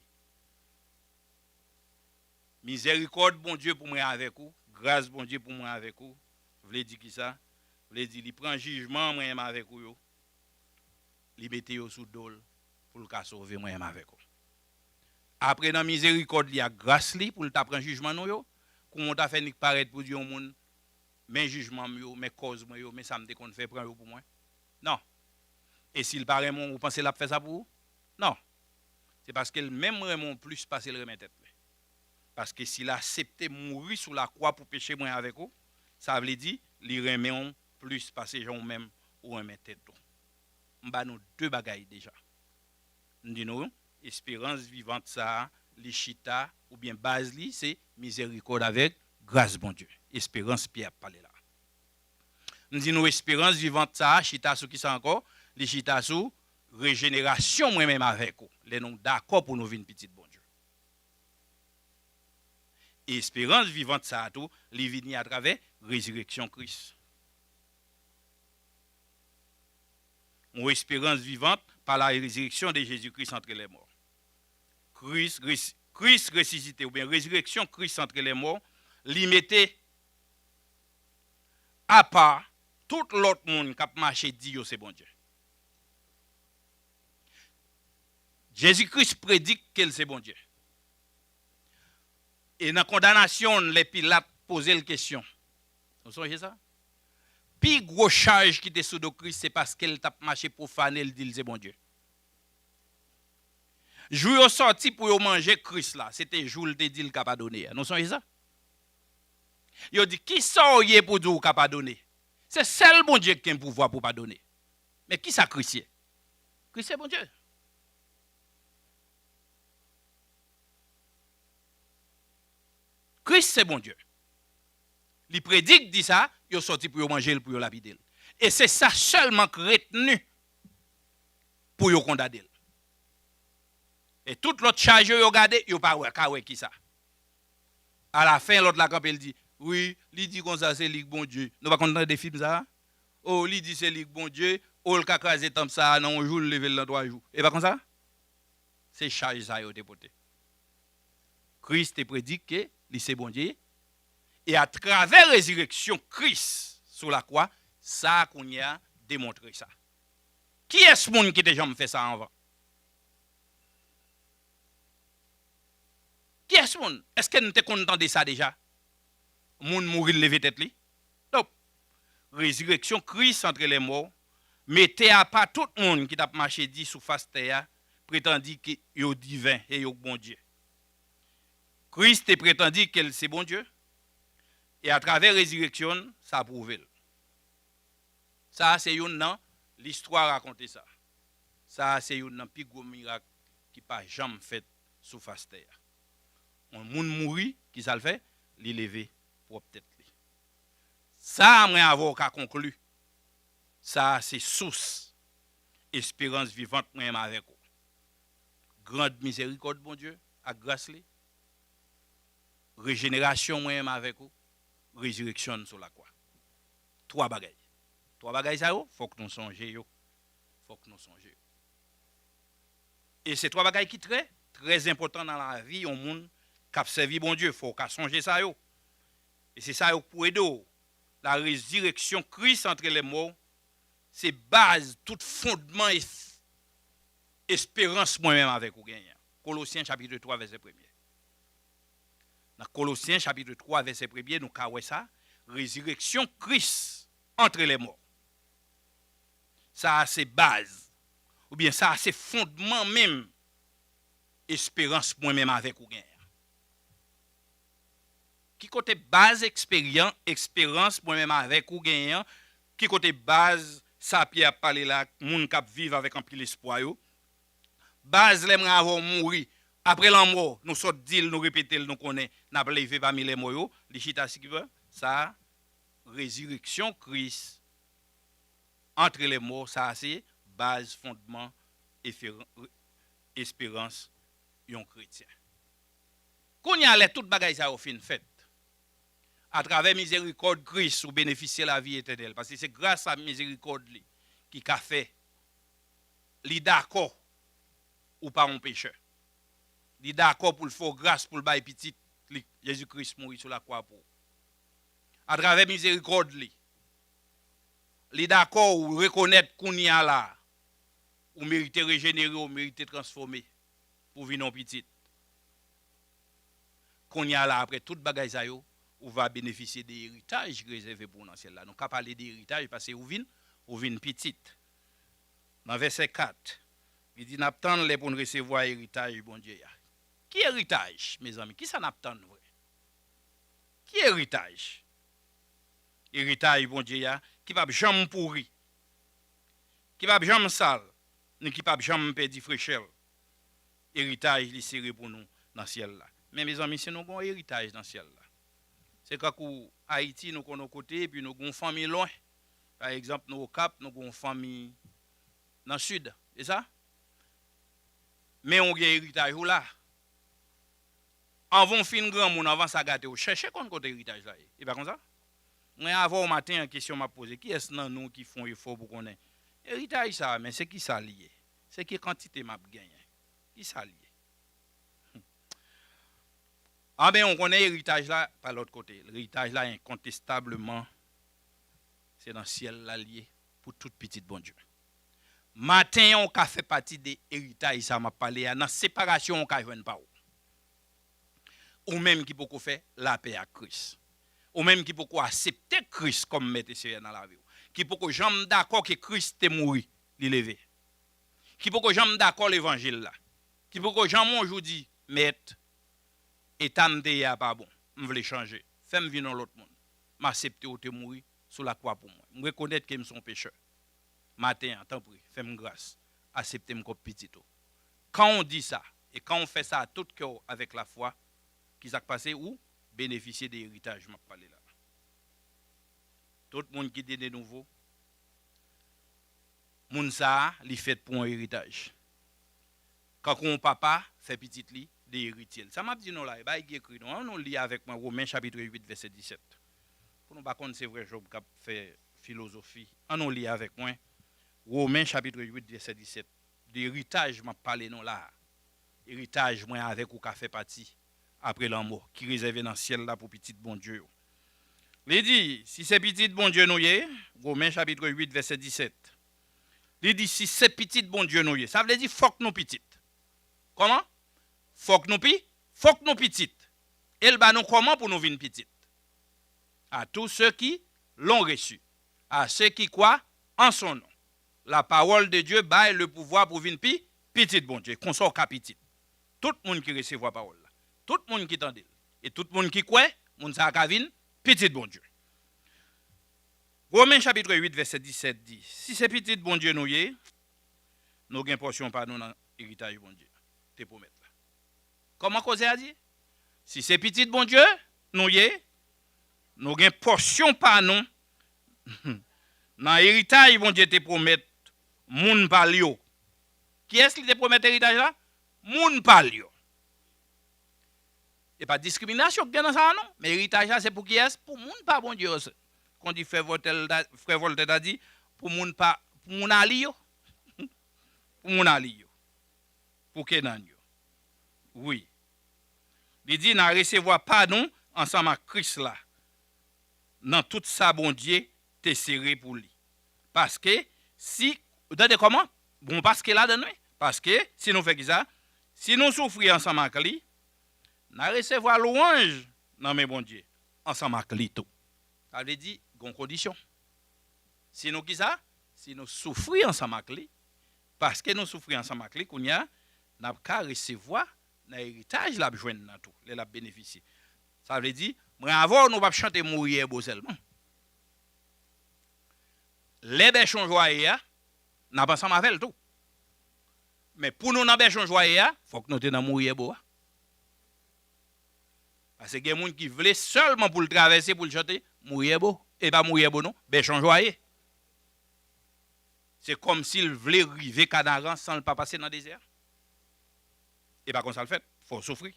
Mizèrikòd Bondye pou mwen avèk ou, gras Bondye pou mwen avèk ou, vle di kisa? Vle di li pran jijman mwen menm avèk ou yo, li mete yo sou do l pou l ka sove mwen menm avèk ou. Apre nan mizèrikòd li ak gras li pou l ta pran jijman nou yo, kouman w ta fè nik parèt pou di yon moun, men jijman m yo, men kòz mwen yo, men sa m te konn fè, pran yo pou mwen? Non. E si l pa renmen w, ou panse l ap fè sa pou ou? Non. Se paske l menm renmen w plis pase l renmen tèt li. Paske si l aksepte mouri sou lakwa pou peche mwen avèk ou, sa vle di li renmen w plis pase jan w menm ou renmen tèt ou. M ba nou de bagay deja. M di nou, esperans vivant sa a, li chita, oubyen baz li, se mizèrikòd avèk gras Bondye. Esperans Pyè ap pale la. M di nou, esperans vivant sa a chita sou kisa ankò? Li chita sou rejenerasyon mwen menm avèk ou, lè nou dakò pou nou vin pitit Bondye. E esperans vivant sa a tou, li vini atravè rezireksyon Kris. Yon esperans vivant par la résurrection de Jésus-Christ entre les morts. Kris, res- Kris resisite, oubyen rezireksyon Kris antre lè mò, li mete apa tout lòt moun k ap mache di yo se Bondye. Jezi Kris predik ke l se Bondye. E nan kondanasyon l, lè Pilat poze l kesyon, nou sonje sa? Pi gwo chaj ki te sou do Kris, se paske l t ap mache pwofane, l di l se Bondye. Jou yo sòti pou yo manje Kris la, se te jou l te di l ka padone a. Nou sonje sa? Yo di, "Kisa w ye pou di w ka padone? Se sèl Bondye ki gen pouvwa pou padone." Men kisa Kris ye? Kris se Bondye. Kris se Bondye. Li predik di sa, yo sòti pou yo manje l, pou yo lapide l. E se sa sèlman k retni pou yo kondane l. E tout lòt chaj yo, yo gade, yo pa wè, ka wè kisa. Alafen, lòt la kanpe, l di, "Wi, li di konsa se li k Bondye." Nou pa konn tande fim sa a? O, li di se li k Bondye, o, l ka kraze tanp sa a nan yon jou, l leve l nan twa jou. E pa konsa? Se chaj sa yo te pote. Kris te predik ke li se Bondye, e atravè rezireksyon Kris sou lakwa, sa a kounye a demontre sa. Kiyès moun ki te janm fè sa anvan? Kiyès moun? Èske n te konn tande sa deja? Moun mouri, l leve tèt li? Nòp. Rezireksyon Kris antre lè mò mete apa tout moun ki t ap mache di sou fas tè a, pretandi ke yo diven e yo k Bondye. Kris te pretandi ke l se Bondye, e atravè rezireksyon l, sa pwouve l. Sa a se youn nan listwa rakonte sa. Sa a se youn nan pi gwo mirak ki pa janm fèt sou fas tè a. Yon moun mouri, ki sa l fè? Li leve pwòp tèt li. Sa a mwen avè w ka konkli. Sa a se sous esperans vivant mwen menm avèk ou. Grand mizèrikòd Bondye ak gras li, rejenerasyon mwen menm avèk ou, rezireksyon n sou lakwa. Twa bagay. Twa bagay sa yo, fòk nou sonje yo. Fòk nou sonje yo. E se twa bagay ki trè, trè enpòtan nan lavi yon moun k ap sèvi Bondye. Fò w ka sonje sa yo. E se sa yo k pou ede w. La rezireksyon Kris antre lè mò, se baz tout fondman es-, esperans mwen menm avèk ou genyen. Kolosyen chapit twa vèsè premye. Nan Kolosyen chapit twa vèsè premye, nou ka wè sa, rezireksyon Kris antre lè mò. Sa a se baz, oubyen sa a se fondman menm esperans mwen menm avèk ou genyen. Ki kote baz eksperyan-, eksperans mwen menm avèk ou genyen an? Ki kote baz sa Pyè ap pale la, moun k ap viv avèk anpil espwa yo? Baz lè mwen avè w mouri, apre lanmò, nou sot di l, nou repete l, nou konnen n ap leve pami lè mò yo, li chita sou ki bò? Sa, rezireksyon Kris antre lè mò, sa a se baz, fondman, eferan-, esperans yon kretyen. Kounye a, lè tout bagay sa yo fin fèt, atravè mizerikòd Kris, ou benefisye lavi etènèl, paske se gras a mizerikòd li ki ka fè li dakò ou pa yon pechè. Li dakò pou l fè w gras, pou l bay pitit li, Jezi Kris, mouri sou lakwa pou ou. Atravè mizerikòd li, li dakò ou rekonèt kounye a la, ou merite rejenere, ou merite transfòme pou w vin yon pitit. Kounye a la, apre tout bagay sa yo, ou va benefisye de eritaj ki rezève pou w nan syèl la. Nou ka pale de eritaj paske ou vin, ou vin pitit. Nan vèsè kat, li di, "N ap tann lè pou n resevwa eritaj Bondye a." Ki eritaj, mezanmi? Kisa n ap tann vre? Ki eritaj? Eritaj Bondye a, ki p ap janm pouri, ki p ap janm sal, ni ki p ap janm pèdi frechè l. Eritaj li sere pou nou nan syèl la. Men, mezanmi, si nou gen yon eritaj nan syèl la, se kankou Ayiti, nou konn yon kote, epi nou gen yon fanmi lwen. Pa egzanp, nou Okap, nou gen yon fanmi nan Sid. E sa? Men ou gen eritaj ou la. Anvan w fin granmoun, anvan sa gate w, chèche konn kote eritaj la ye. E pa konsa? Mwen avè w maten an, kesyon m ap poze, kiyès nan nou ki fè yon efò pou konnen eritaj sa a, men se kisa li ye? Se ki kantite m ap genyen? Kisa li ye? Anben, ou konnen eritaj la pa lòt kote. Eritaj la, enkontestableman, se nan syèl la l ye pou tout pitit Bondye. Maten an, ou ka fè pati de eritaj sa m ap pale a, nan separasyon ou ka jwenn pa w. Ou menm ki poko fè lapè ak Kris. Ou menm ki poko aksepte Kris kòm Mèt e Seyè nan lavi w. Ki poko janm dakò ke Kris te mouri, li leve. Ki poko janm dakò levanjil la. Ki poko janm yon jou di, "Mèt, eta m te ye a pa bon. M vle chanje. Fè m vin yon lòt moun. M aksepte w te mouri sou lakwa pou mwen. M rekonèt ke m se yon pechè. Maten an, tanpri, fè m gras. Aksepte m kòm pitit ou." Kan w di sa, e kan w fè sa a tout kè w avèk lafwa, ki sa k pase? Ou benefisye de eritaj m ap pale la. Tout moun ki de, de nouvo, moun sa a, li fèt pou yon eritaj. Kankou yon papa fè pitit li de eritye l. Sa m ap di nou la, e bagay ki ekri nou. Ann nou li avèk mwen Women chapit uit, vèsè disèt. Pou nou pa konn se vrè Jòb k ap fè filozofi, ann nou li avèk mwen Women chapit uit, vèsè disèt. De eritaj m ap pale nou la a. Eritaj mwen avèk ou ka fè pati apre lanmò, ki rezève nan syèl la pou pitit Bondye yo. Li di, "Si se pitit Bondye nou ye," Women chapit uit, vèsè disèt. Li di, "Si se pitit Bondye nou ye." Sa vle di, fòk nou pitit. Kòman? Fòk nou pi-, fòk nou pitit. E l ba nou kòman pou nou vin pitit. "À tous ceux qui l'ont reçu, à ceux qui croient en son nom. La parole de Dieu bay le pouvwa pou vin pi-, pitit Bondye." Konsa w ka pitit. Tout moun ki resevwa pawòl la, tout moun ki tande l, e tout moun ki kwè, moun sa a ka vin pitit Bondye. Women chapit uit, vèsè disèt di, "Si se pitit Bondye nou ye, nou gen pòsyon pa nou nan eritaj Bondye te pwomèt la." Kòman koze a di? Si se pitit Bondye nou ye, nou gen pòsyon pa nou nan eritaj Bondye te pwomèt moun pa l yo. Kiyès li te pwomèt eritaj la? Moun pa l yo. E pa diskriminasyon ki gen nan sa a non, men eritaj la se pou kiyès? Pou moun pa Bondye yo. Kondi frè Vòltè ta, frè Vòltè ta di, pou moun pa, pou moun a li yo. pou moun a li yo, pou Kenan yo. Wi. Li di, n a resevwa pa nou ansanm ak Kris la nan tout sa Bondye te sere pou li. Paske si, tande kòman? Bon, paske ladann, wi. Paske si nou fè kisa? Si nou soufri ansanm ak li, n a resevwa lwanj nan men Bondye ansanm ak li tou. Sa vle di, gon kondisyon. Si nou kisa? Si nou soufri ansanm ak li, paske nou soufri ansanm ak li, kounye a, n ap ka resevwa nan eritaj l ap jwenn nan tou, lè l ap benefisye. Sa vle di, mwen avè w, nou p ap chante Mouri Èbo sèlman. Lè Bèchon jwaye a, n ap ansanm avè l tou. Men pou nou nan Bèchon jwaye a, fòk nou te nan Mouri Èbo a. Paske gen moun ki vle sèlman pou l travèse, pou l chante Mouri Èbo. E pa Mouri Èbo non, Bèchon jwaye. Se kòmsi l vle rive Kanaran san l pa pase nan dezè a. E pa konsa l fèt, fò w soufri.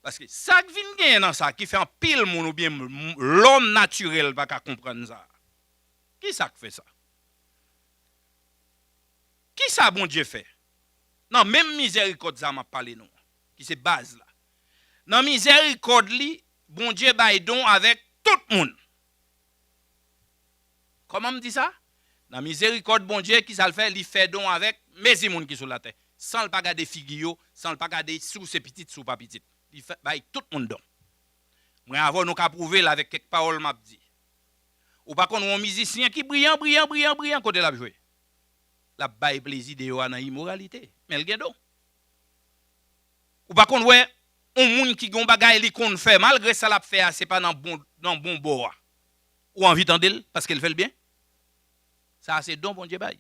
Paske sa k vin genyen nan sa ki fè anpil moun oubyen m- lòm natirèl pa ka konprann sa. Ki sa k fè sa? Ki sa Bondye fè? Nan menm mizèrikòd sa m ap pale nou an, ki se baz la. Nan mizèrikòd li, Bondye bay don avèk tout moun. Kòman m di sa? Nan mizèrikòd Bondye, ki sa l fè? Li fè don avèk mezi moun ki sou latè. San l pa gade figi yo, san l pa gade si w se pitit, si w pa pitit. Li fè bay tout moun don. Mwen avè w, nou ka pwouve l avèk kèk pawòl m ap di. Ou pa konn wè yon mizisyen ki briyan, briyan, briyan, briyan kote l ap jwe? L ap bay plezi deyò a nan imoralite. Men l gen don. Ou pa konn wè yon moun ki gen yon bagay li konn fè, malgre sa l ap fè a, se pa nan bon, nan bon bò a. Ou anvi tande l paske l fè l byen? Sa a se don Bondye bay.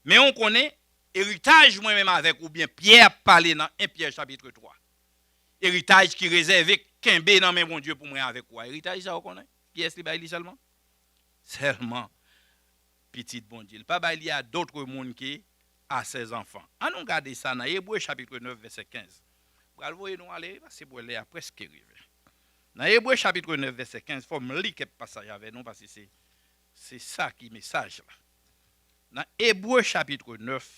Men ou konnen, eritaj mwen menm avèk ou, byen Pyè ap pale nan en Pyè chapit twa. Eritaj ki rezève, kenbe nan men Bondye pou mwen avèk ou a. Eritaj sa ou konnen? Kiyès li bay li sèlman? Sèlman pitit Bondye. Li pa bay li a dòt moun ke a sèzanfan. Ann nou gade sa nan Ebre chapit nèf, vèsè kenz. M pral voye nou ale, paske m wè lè a prèske rive. Nan Ebre chapit nèf, vèsè kenz, fò m li kèk pasaj avè nou, paske se, se sa ki mesaj la. Nan Ebre chapit nèf,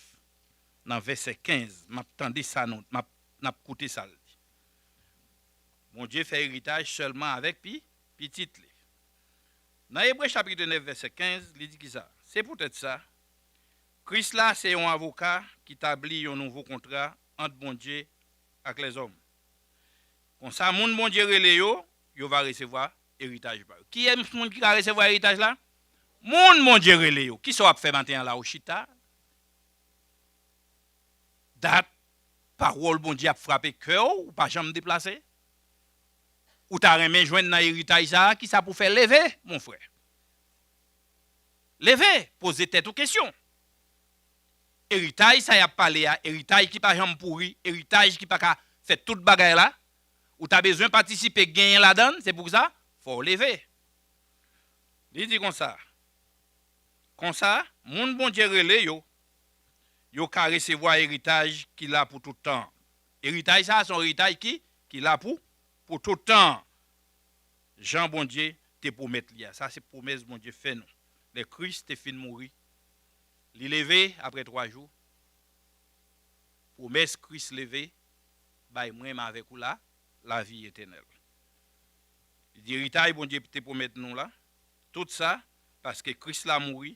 nan vèsè kenz, m ap tande sa nou, m ap, n ap koute sa l di. Bondye fè eritaj sèlman avèk pi, pitit li. Nan Ebre chapit nèf, vèsè kenz, li di kisa? Se poutèt sa, Kris la se yon avoka ki tabli yon nouvo kontra ant Bondye ak lèzòm. Konsa, moun Bondye rele yo, yo va resevwa eritaj pa yo. Kiyès moun ki ka resevwa eritaj la? Moun Bondye rele yo. Kisa w ap fè maten an la? Ou chita, dat pawòl Bondye ap frape kè w, ou pa janm deplase. Ou ta renmen jwenn nan eritaj sa a, kisa pou fè? Leve, mon frè. Leve, poze tèt ou kesyon. Eritaj sa y ap pale a, eritaj ki pa janm pouri, eritaj ki pa ka fè tout bagay la, ou ta bezwen patisipe, genyen ladan l, se pou sa, fò w leve. Li di konsa, konsa, moun Bondye rele yo, yo ka resevwa eritaj ki la pou tout tan. Eritaj sa a se yon eritaj ki, ki la pou, pou tout tan. Jan Bondye te pwomèt li a. Sa se pwomès Bondye fè nou. Lè Kris te fin mouri, li leve apre twa jou. Pwomès Kris leve bay mwen m avèk ou la, lavi etènèl. Li di eritaj Bondye te pwomèt nou la, tout sa, paske Kris la mouri,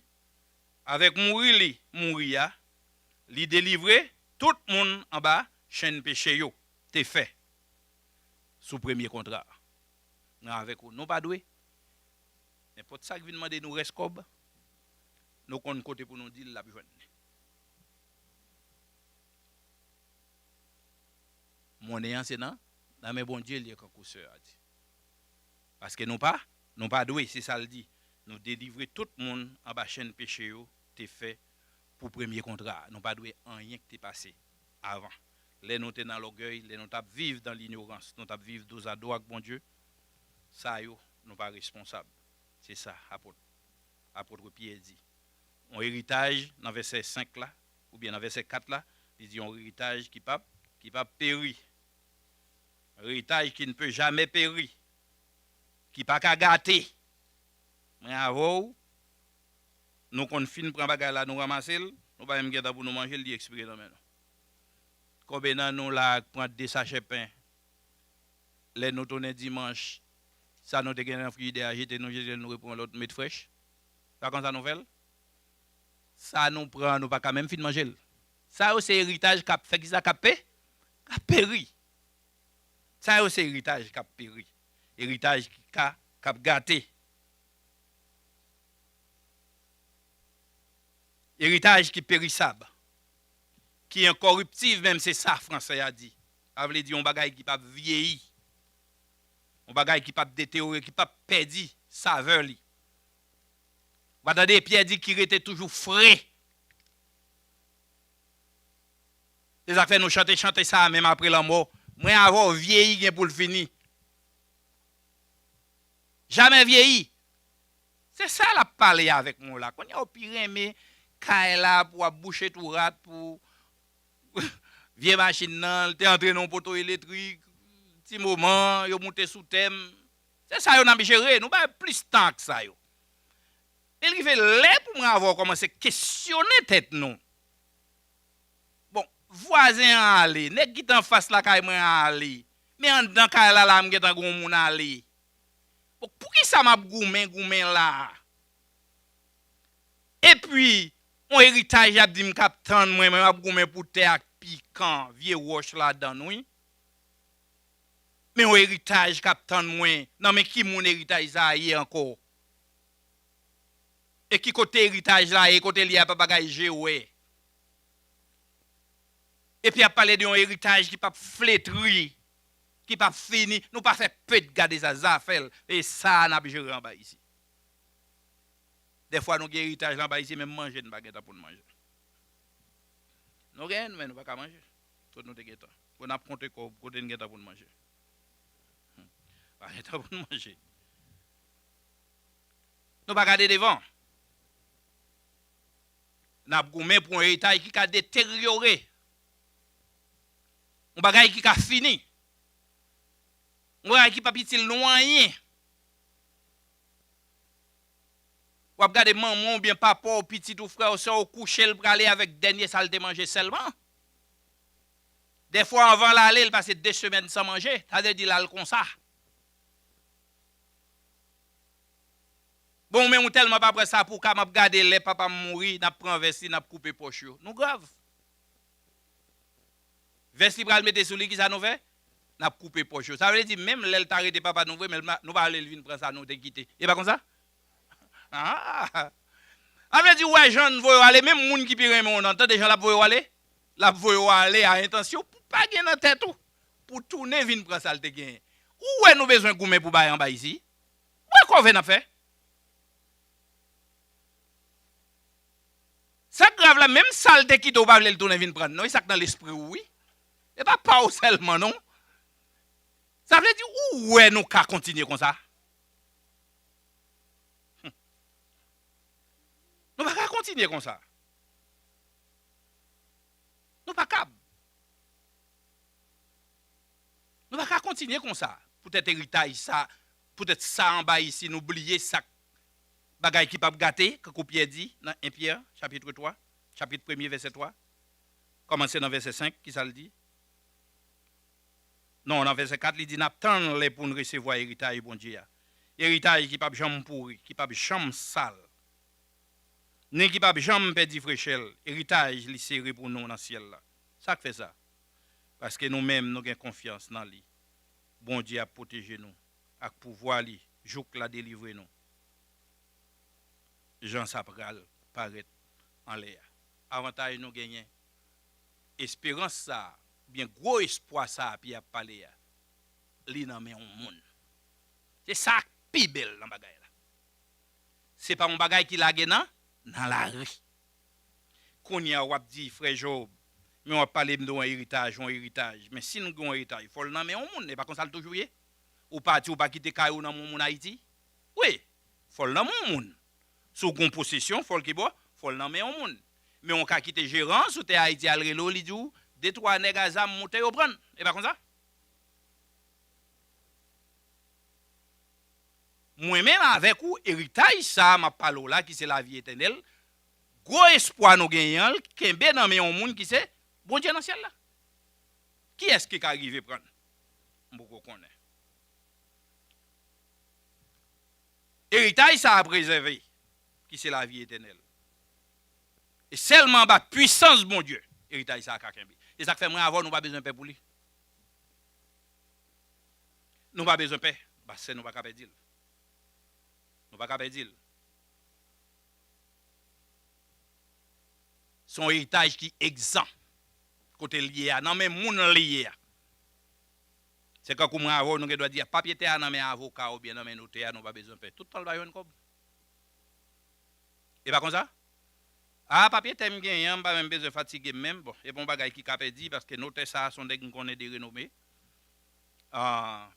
avèk mouri li mouri a, li delivre tout moun anba chenn peche yo te fè sou premye kontra a. Mwen avèk ou, nou pa dwe. Nenpòt sa k vin mande nou rès kòb, nou konn kote pou nou di l, l ap jwenn li. Monnen an se nan, nan men Bondye li ye, kankou sè a di. Paske nou pa, nou pa dwe, se sa l di. Nou delivre tout moun anba chenn peche yo te fè pou premye kontra a. Nou pa dwe anyen ki te pase avan. Lè nou te nan lògèy, lè nou t ap viv dan linyorans, nou t ap viv dozado ak Bondye, sa yo, nou pa responsab. Se sa apot, apot Pyè di. Yon eritaj nan vèsè senk la, oubyen nan vèsè kat la, li di yon eritaj ki p ap, ki p ap peri. Un héritage qui ne peut jamais périr, ki pa ka gate. Mwen avè w, nou konn fin pran bagay la, nou ranmase l, Nou pa menm gen tan pou nou manje l, li ekspire nan men nou. Konbyen nan nou la k pran de sachè pen? Lè nou tounen dimanch, sa nou te gen nan frijidè a jete, nou jete l, nou repran lòt, nou met frèch. Pa konsa nou fè l? Sa nou pran, nou pa ka menm fin manje l. Sa yo se eritaj k ap fè kisa? K ap pe-, k ap peri. Sa yo se eritaj k ap peri. Eritaj ki ka, k ap gate. Eritaj ki perisab, ki enkòriptib, menm se sa fransè a di. Sa vle di yon bagay ki p ap vyeyi, yon bagay ki p ap deteryore, ki p ap pèdi savè li. Ou pa tande Pyè di ki rete toujou fre. Se sa k fè nou chante chante sa a, menm apre lanmò. Mwen avè w vyeyi gen pou l fini. Jamè vyeyi. Se sa l ap pale avèk mwen la. Kounye a, w pi renmen kay la pou w ap bouche tou rat pou vye machin nan, l te antre nan yon poto elektrik, ti moman, yo moute sou tè m. Se sa yo n ap jere, nou ba yo plis tan ak sa yo. Li rive lè pou mwen avè w kòmanse kesyone tèt nou. Bon, vwazen an ale, nèg ki te anfas lakay mwen an ale, men anndan kay la la m gentan gen yon moun ale. Bon, poukisa m ap goumen, goumen la a? Epi, yon eritaj y ap di m k ap tann mwen, mwen m ap goumen pou tè ak pikan, vye wòch ladan l, wi. Men yon eritaj k ap tann mwen, nan men ki moun eritaj sa a ye ankò? E ki kote eritaj la ye, kote l ye a, pa bagay je wè. Epi y ap pale de yon eritaj ki p ap fletri, ki p ap fini. Nou pa fè pèt gade sa, zafè l. E sa a n ap jere anba isi. Dèfwa nou gen eritaj la anba isi, menm manje n pa gen tan pou n manje. Nou genyen, men nou pa ka manje. Tout nou te gen tan. Pou n ap konte kòb, kote n gen tan pou n manje? Hmm. Pa gen tan pou n manje. Nou pa gade devan. N ap goumen pou yon eritaj ki ka deteryore. Yon bagay ki ka fini. Yon bagay ki p ap itil nou anyen. W ap gade manman w oubyen papa w, pitit ou, frè w, sè w kouche, l prale avèk dènye sa l te manje sèlman. Dèfwa, anvan l ale, l pase de semèn san manje. Sa vle di l al konsa. Bon, men ou tèlman pa pran sa pou ka, m ap gade lè papa m mouri, n ap pran vès li, n ap koupe pòch yo. Nou grav. Vès li pral mete sou li, kisa nou fè? N ap koupe pòch yo. Sa vle di, menm lè l ta rete papa nou vre, men l pa, nou pa vle l vin pran sa nou te kite. E pa konsa? Ah! Sa vle di, ou wè jan n voye w ale, menm moun ki pi renmen w nan, tande jan l ap voye w ale? L ap voye w ale a entansyon pou pa gen nan tèt ou, pou tounen vin pran sa l te genyen. Ou wè nou bezwen goumen pou bay anba isi? Ou wè kòve n ap fè? Sa k grav la, menm sa l te kite w, ou pa vle l tounen vin pran l, non, e sa k nan lespri w, wi. E pa pa w sèlman, non. Sa vle di, ou wè nou ka kontinye konsa? Hmm. Nou pa ka kontinye konsa. Nou pa kab. Nou pa ka kontinye konsa. Poutèt eritaj sa, poutèt sa anba isi, nou bliye sa k, bagay ki p ap gate, kankou Pyè di nan en Pyè, chapit twa, chapit premye, vèsè twa. Kòmanse nan vèsè senk, kisa l di? Non, nan vèsè kat, li di, n ap tann lè pou n resevwa eritaj Bondye a. Eritaj ki p ap janm pouri, ki p ap janm sal, ni ki p ap janm pèdi frechè l. Eritaj li sere pou nou nan syèl la. Sa k fè sa? Paske nou menm, nou gen konfyans nan li. Bondye ap pwoteje nou ak pouvwa li jouk l a delivre nou. Jan sa pral parèt anlè a. Avantaj nou genyen, esperans sa a, oubyen gwo espwa sa a Pyè ap pale a, li nan men yon moun. Se sa k pi bèl nan bagay la. Se pa yon bagay ki lage nan, nan lari. Kounye a, w ap di, frè Job, men w ap pale m de yon eritaj, yon eritaj. Men si nou gen yon eritaj, fò l nan men yon moun. E pa konsa l toujou ye? Ou pati, ou pa kite kay ou nan men yon moun Ayiti? Wi, fò l nan men yon moun. Si w gen yon posesyon, fò l ki bò, fò l nan men yon moun. Men w ka kite jeran sou tè Ayiti al rele w, li di w, de twa nèg a zam moute yo pran l. E pa konsa? Mwen menm avèk ou, eritaj sa a m ap pale w la, ki se lavi etènèl, gwo espwa nou genyen an, l kenbe nan men yon moun ki se Bondye nan syèl la. Kiyès ki ka rive pran l? M poko konnen. Eritaj sa a prezève, ki se lavi etènèl. E sèlman anba pwisans Bondye, eritaj sa a ka kenbe. Se sa k fè mwen avè w, nou pa bezwen pè pou li. Nou pa bezwen pè, paske nou pa ka pèdi l. Nou pa ka pèdi l. Se yon eritaj ki egzan. Kote l ye a, nan men moun li ye a. Se kankou mwen avè w, nou gen dwa di, papye tè a nan men avoka oubyen nan men notè a, nou pa bezwen pè. Tout tan l pa jwenn kòb. E pa konsa? A, papye tè m genyen an, m pa menm bezwen fatige m menm. Bon, e pa yon bagay ki ka pèdi, paske notè sa a se yon nèg m konnen de renome. A,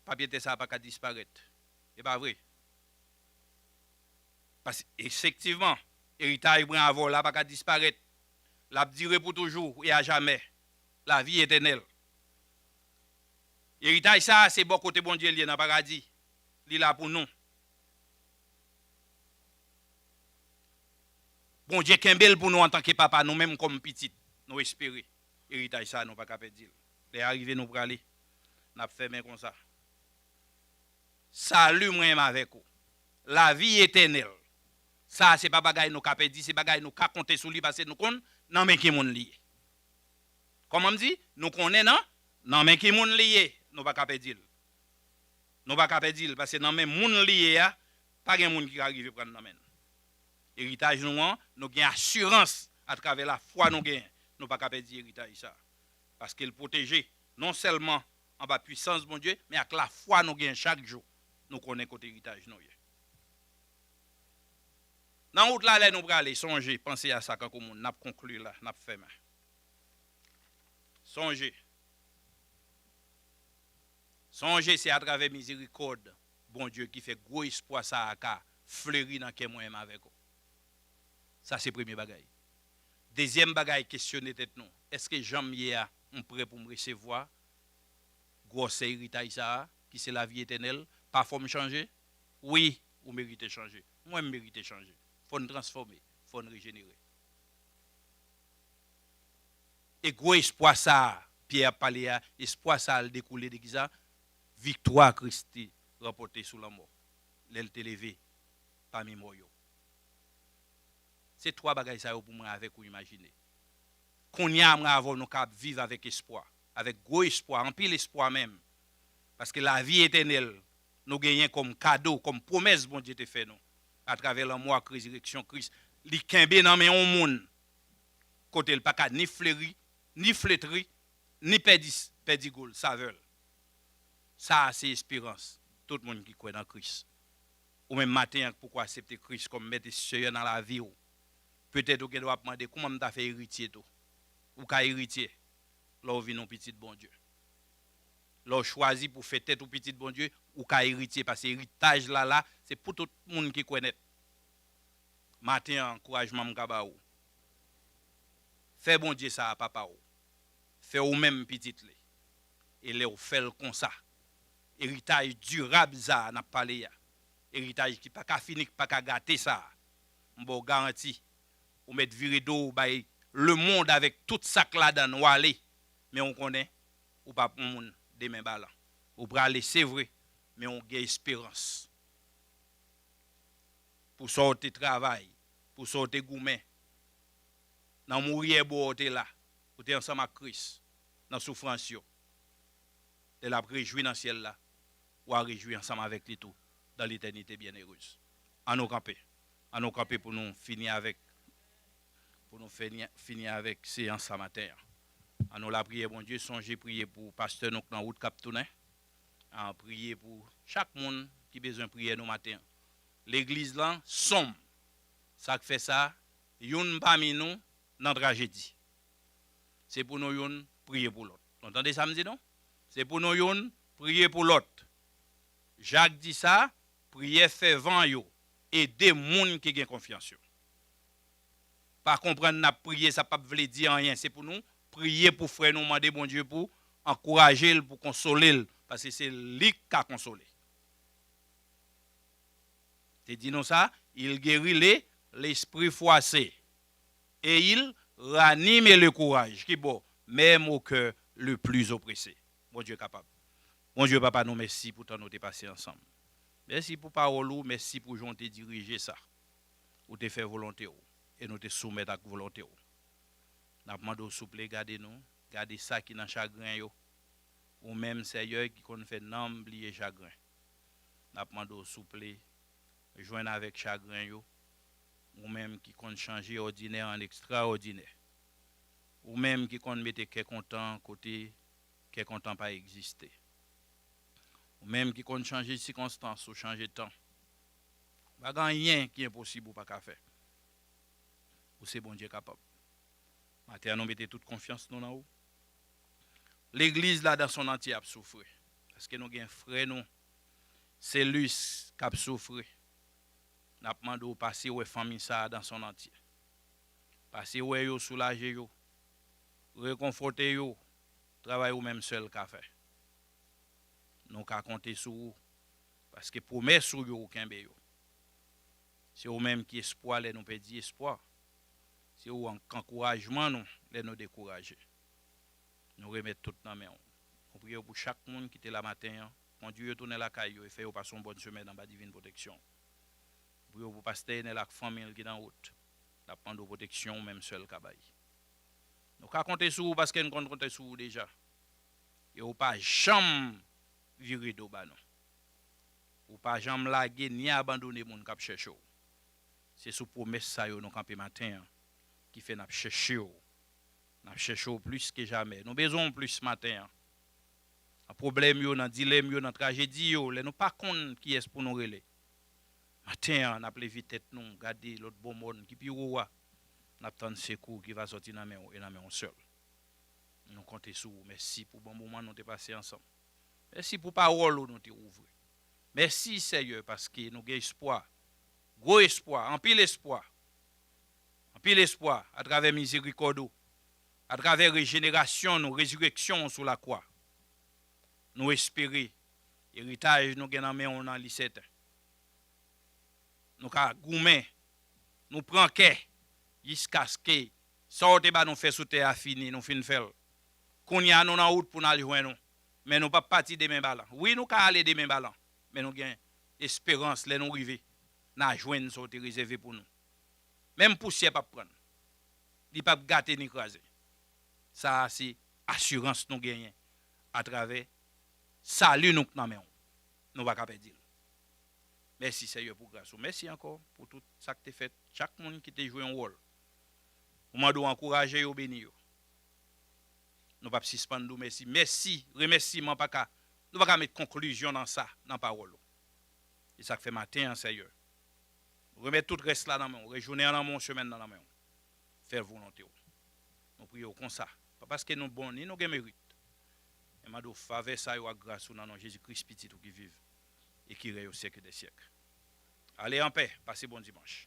papye tè sa a pa ka disparèt. E pa vre? Paske, efektivman, eritaj mwen avè w la pa ka disparèt. L ap dire pou toujou e a jamè. Lavi etènèl. Eritaj sa a, se bò kote Bondye l ye nan paradi. Li la pou nou. Bondye kenbe l pou nou antanke papa, nou menm kòm pitit. Nou espere eritaj sa a, nou pa ka pèdi l. Lè a rive, nou prale. N ap fèmen konsa. Sali mwen menm avèk ou. Lavi etènèl. Sa a se pa bagay nou ka pèdi, se bagay nou ka konte sou li, paske nou konn nan men ki moun li ye. Kòman m di? Nou konnen nan, nan men ki moun li ye. Nou pa ka pèdi l. Nou pa ka pèdi l, paske nan men moun li ye a, pa gen moun ki ka rive pran l nan men l. Eritaj nou an, nou gen asirans atravè lafwa nou genyen. Nou pa ka pèdi eritaj sa a. Paske l pwoteje non sèlman anba pwisans Bondye, men ak lafwa nou gen chak jou, nou konnen kote eritaj nou ye. Nan wout la, lè nou prale, sonje, panse a sa kankou moun, n ap konkli la, n ap fèmen. Sonje. Sonje, se atravè mizerikòd Bondye ki fè gwo espwa sa a ka fleri nan kè mwen menm avèk ou. Sa se premye bagay. Dezyèm bagay, kesyone tèt nou. Èske jan m ye a, m prè pou m resevwa gwosè eritaj sa a, ki se lavi etènèl? Pa fò m chanje? Wi, ou merite chanje. Mwen, m merite chanje. Fò n transfòme. Fò n rejenere. E gwo espwa sa a, Pyè ap pale a, espwa sa a, l dekoule de kisa? Viktwa Kris te ranpòte sou lanmò, lè l te leve pami mò yo. Se twa bagay sa yo pou mwen avèk ou imajine. Kounye a, mwen avè w, nou ka ap viv avèk espwa, avèk gwo espwa, anpil espwa menm. Paske lavi etènèl, nou genyen kòm kado, kòm pwomès Bondye te fè nou, atravè lanmò ak rezireksyon Kris. Li kenbe nan men yon moun, kote l pa ka ni fleri, ni fletri, ni pèdi, pèdi gou l, savè l. Sa a se esperans tout moun ki kwè nan Kris. Ou menm maten an, poko aksepte Kris kòm Mèt e Seyè nan lavi w. Petèt ou gen dwa ap mande, "Kòman m ta fè eritye tou?" Ou ka eritye lè w vin yon pitit Bondye. Lè w chwazi pou fè tèt ou pitit Bondye, ou ka eritye, paske eritaj la la, se pou tout moun ki kwè nèt. Maten an, ankourajman m ka ba ou. Fè Bondye sa a papa w. Fè ou menm pitit li. E lè w fè l konsa, eritaj dirab sa a n ap pale a, eritaj ki pa ka fini, ki pa ka gate sa a, m ba w garanti, ou mèt vire do w bay lemonn avèk tout sa k ladan l, w ale, men ou konnen, ou p ap yon moun de men balan. Ou prale, se vre, men ou gen esperans. Pou sa w te travay, pou sa w te goumen. Nan mouri èbò w te la, ou te ansanm ak Kris nan soufrans yo. Lè l ap rejwi nan syèl la, w a rejwi ansanm avèk li tou dans l'éternité bienheureuse. An nou kanpe. An nou kanpe pou nou fini avèk, pou nou fini, fini avèk seyans sa maten an. An nou lapriyè, Bondye, sonje priye pou pastè nou k nan wout k ap tounen. An priye pou chak moun ki bezwen priyè nou maten an. Legliz lan sonm. Sa k fè sa, youn pami nou nan trajedi. Se pou nou youn priye pou lòt. Nou tande sa m di nou? Se pou nou youn priye pou lòt. Jak di sa, priyè fèvan yo ede moun ki gen konfyans yo. Pa konprann n ap priye, sa p ap vle di anyen. Se pou nou priye pou frè nou, mande Bondye pou ankouraje l, pou konsole l, paske se li k ka konsole. Te di nou sa, il guérit les, l'esprit froissé. Et il ranime le courage. Ki bò? Même au cœur le plus oppressé. Bondye kapab. Bondye papa nou, mèsi pou tan nou te pase ansanm. Mèsi pou pawòl ou, mèsi pou jan w te dirije sa. Ou te fè volonte w, e nou te soumèt ak volonte w. N ap mande w souple gade nou, gade sa ki nan chagren yo. Ou menm, Seyè, ki konn fè nanm bliye chagren. N ap mande w souple jwenn avèk chagren yo. Ou menm ki konn chanje òdinè an ekstraòdinè. Ou menm ki konn mete kè kontan kote kè kontan pa egziste. Ou menm ki konn chanje sikonstans ou chanje tan. Pa gen anyen ki enposib ou pa ka fè. Ou se Bondye kapab. Maten an, nou mete tout konfyans nou nan ou. Legliz la dan son antye ap soufri. Paske nou gen frè nou, Selus, k ap soufri. N ap mande w pase wè fanmi sa a dan son antye. Pase wè yo, soulaje yo, rekonfòte yo. Travay ou menm sèl ka fè. Nou ka konte sou ou, paske pwomès ou yo, ou kenbe yo. Se ou menm ki espwa lè nou pèdi espwa. Se ou an-, k ankourajman nou lè nou dekouraje. Nou remèt tout nan men w. Nou priye w pou chak moun ki te la maten an. Kondui yo tounen lakay yo e fè yo pase yon bòn semèn anba divin pwoteksyon. Nou priye w pou pastè Enèl ak fanmi l ki nan wout. N ap mande w pwoteksyon ou menm sèl ka bay. Nou ka konte sou ou paske n konn konte sou ou deja. E ou pa janm vire do ba nou. Ou pa janm lage ni abandone moun k ap chèche w. Se sou pwomès sa yo nou kanpe maten an, ki fè n ap chèche w. N ap chèche w plis ke jamè. Nou bezwen w plis maten an. Nan pwoblèm yo, nan dilèm yo, nan trajedi yo, lè nou pa konn kiyès pou nou rele. Maten an, n ap leve tèt nou, gade lòt bò mòn ki pi wo a. N ap tann sekou ki va sòti nan men w e nan men w sèl. Nou konte sou ou. Mèsi pou bon moman nou te pase ansanm. Mèsi pou pawòl ou nou te ouvri. Mèsi, Seyè, paske nou gen espwa. Gwo espwa, anpil espwa. Anpil espwa atravè mizerikòd ou, atravè rejenerasyon nou, rezireksyon ou sou lakwa. Nou espere eritaj nou gen nan men w nan li sèten. Nou ka goumen, nou pran kè, jiskaske sa w te ba nou fè sou tè a fini, nou fin fè l. Kounye a, nou nan wout pou n al jwenn ou. Men nou p ap pati de men balan. Wi, nou ka ale de men balan, men nou gen esperans lè nou rive, n a jwenn sa w te rezève pou nou. Menm pousyè p ap pran l. Li p ap gate ni kraze. Sa a se asirans nou genyen atravè sali nou k nan men w. Nou pa ka pèdi l. Mèsi, Seyè, pou gras ou. Mèsi ankò pou tout sa k te fèt. Chak moun ki te jwe yon wòl. Ou mande w ankouraje yo, beni yo. Nou p ap sispann di w mèsi. Mèsi, remèsiman pa ka, nou pa ka met konklizyon nan sa, nan pawòl ou. E sa k fè maten an, Seyè, nou remèt tout rès la nan men w. Rès jounen an nan men w, semèn nan nan men w. Fè volonte w. Nou priye w konsa. Pa paske nou bon, ni nou gen merit. Men mande w favè sa yo ak gras ou nan non Jezi Kris, Pitit ou ki viv e ki rèy o syèk dè syèk. Ale anpè, pase bon dimanch.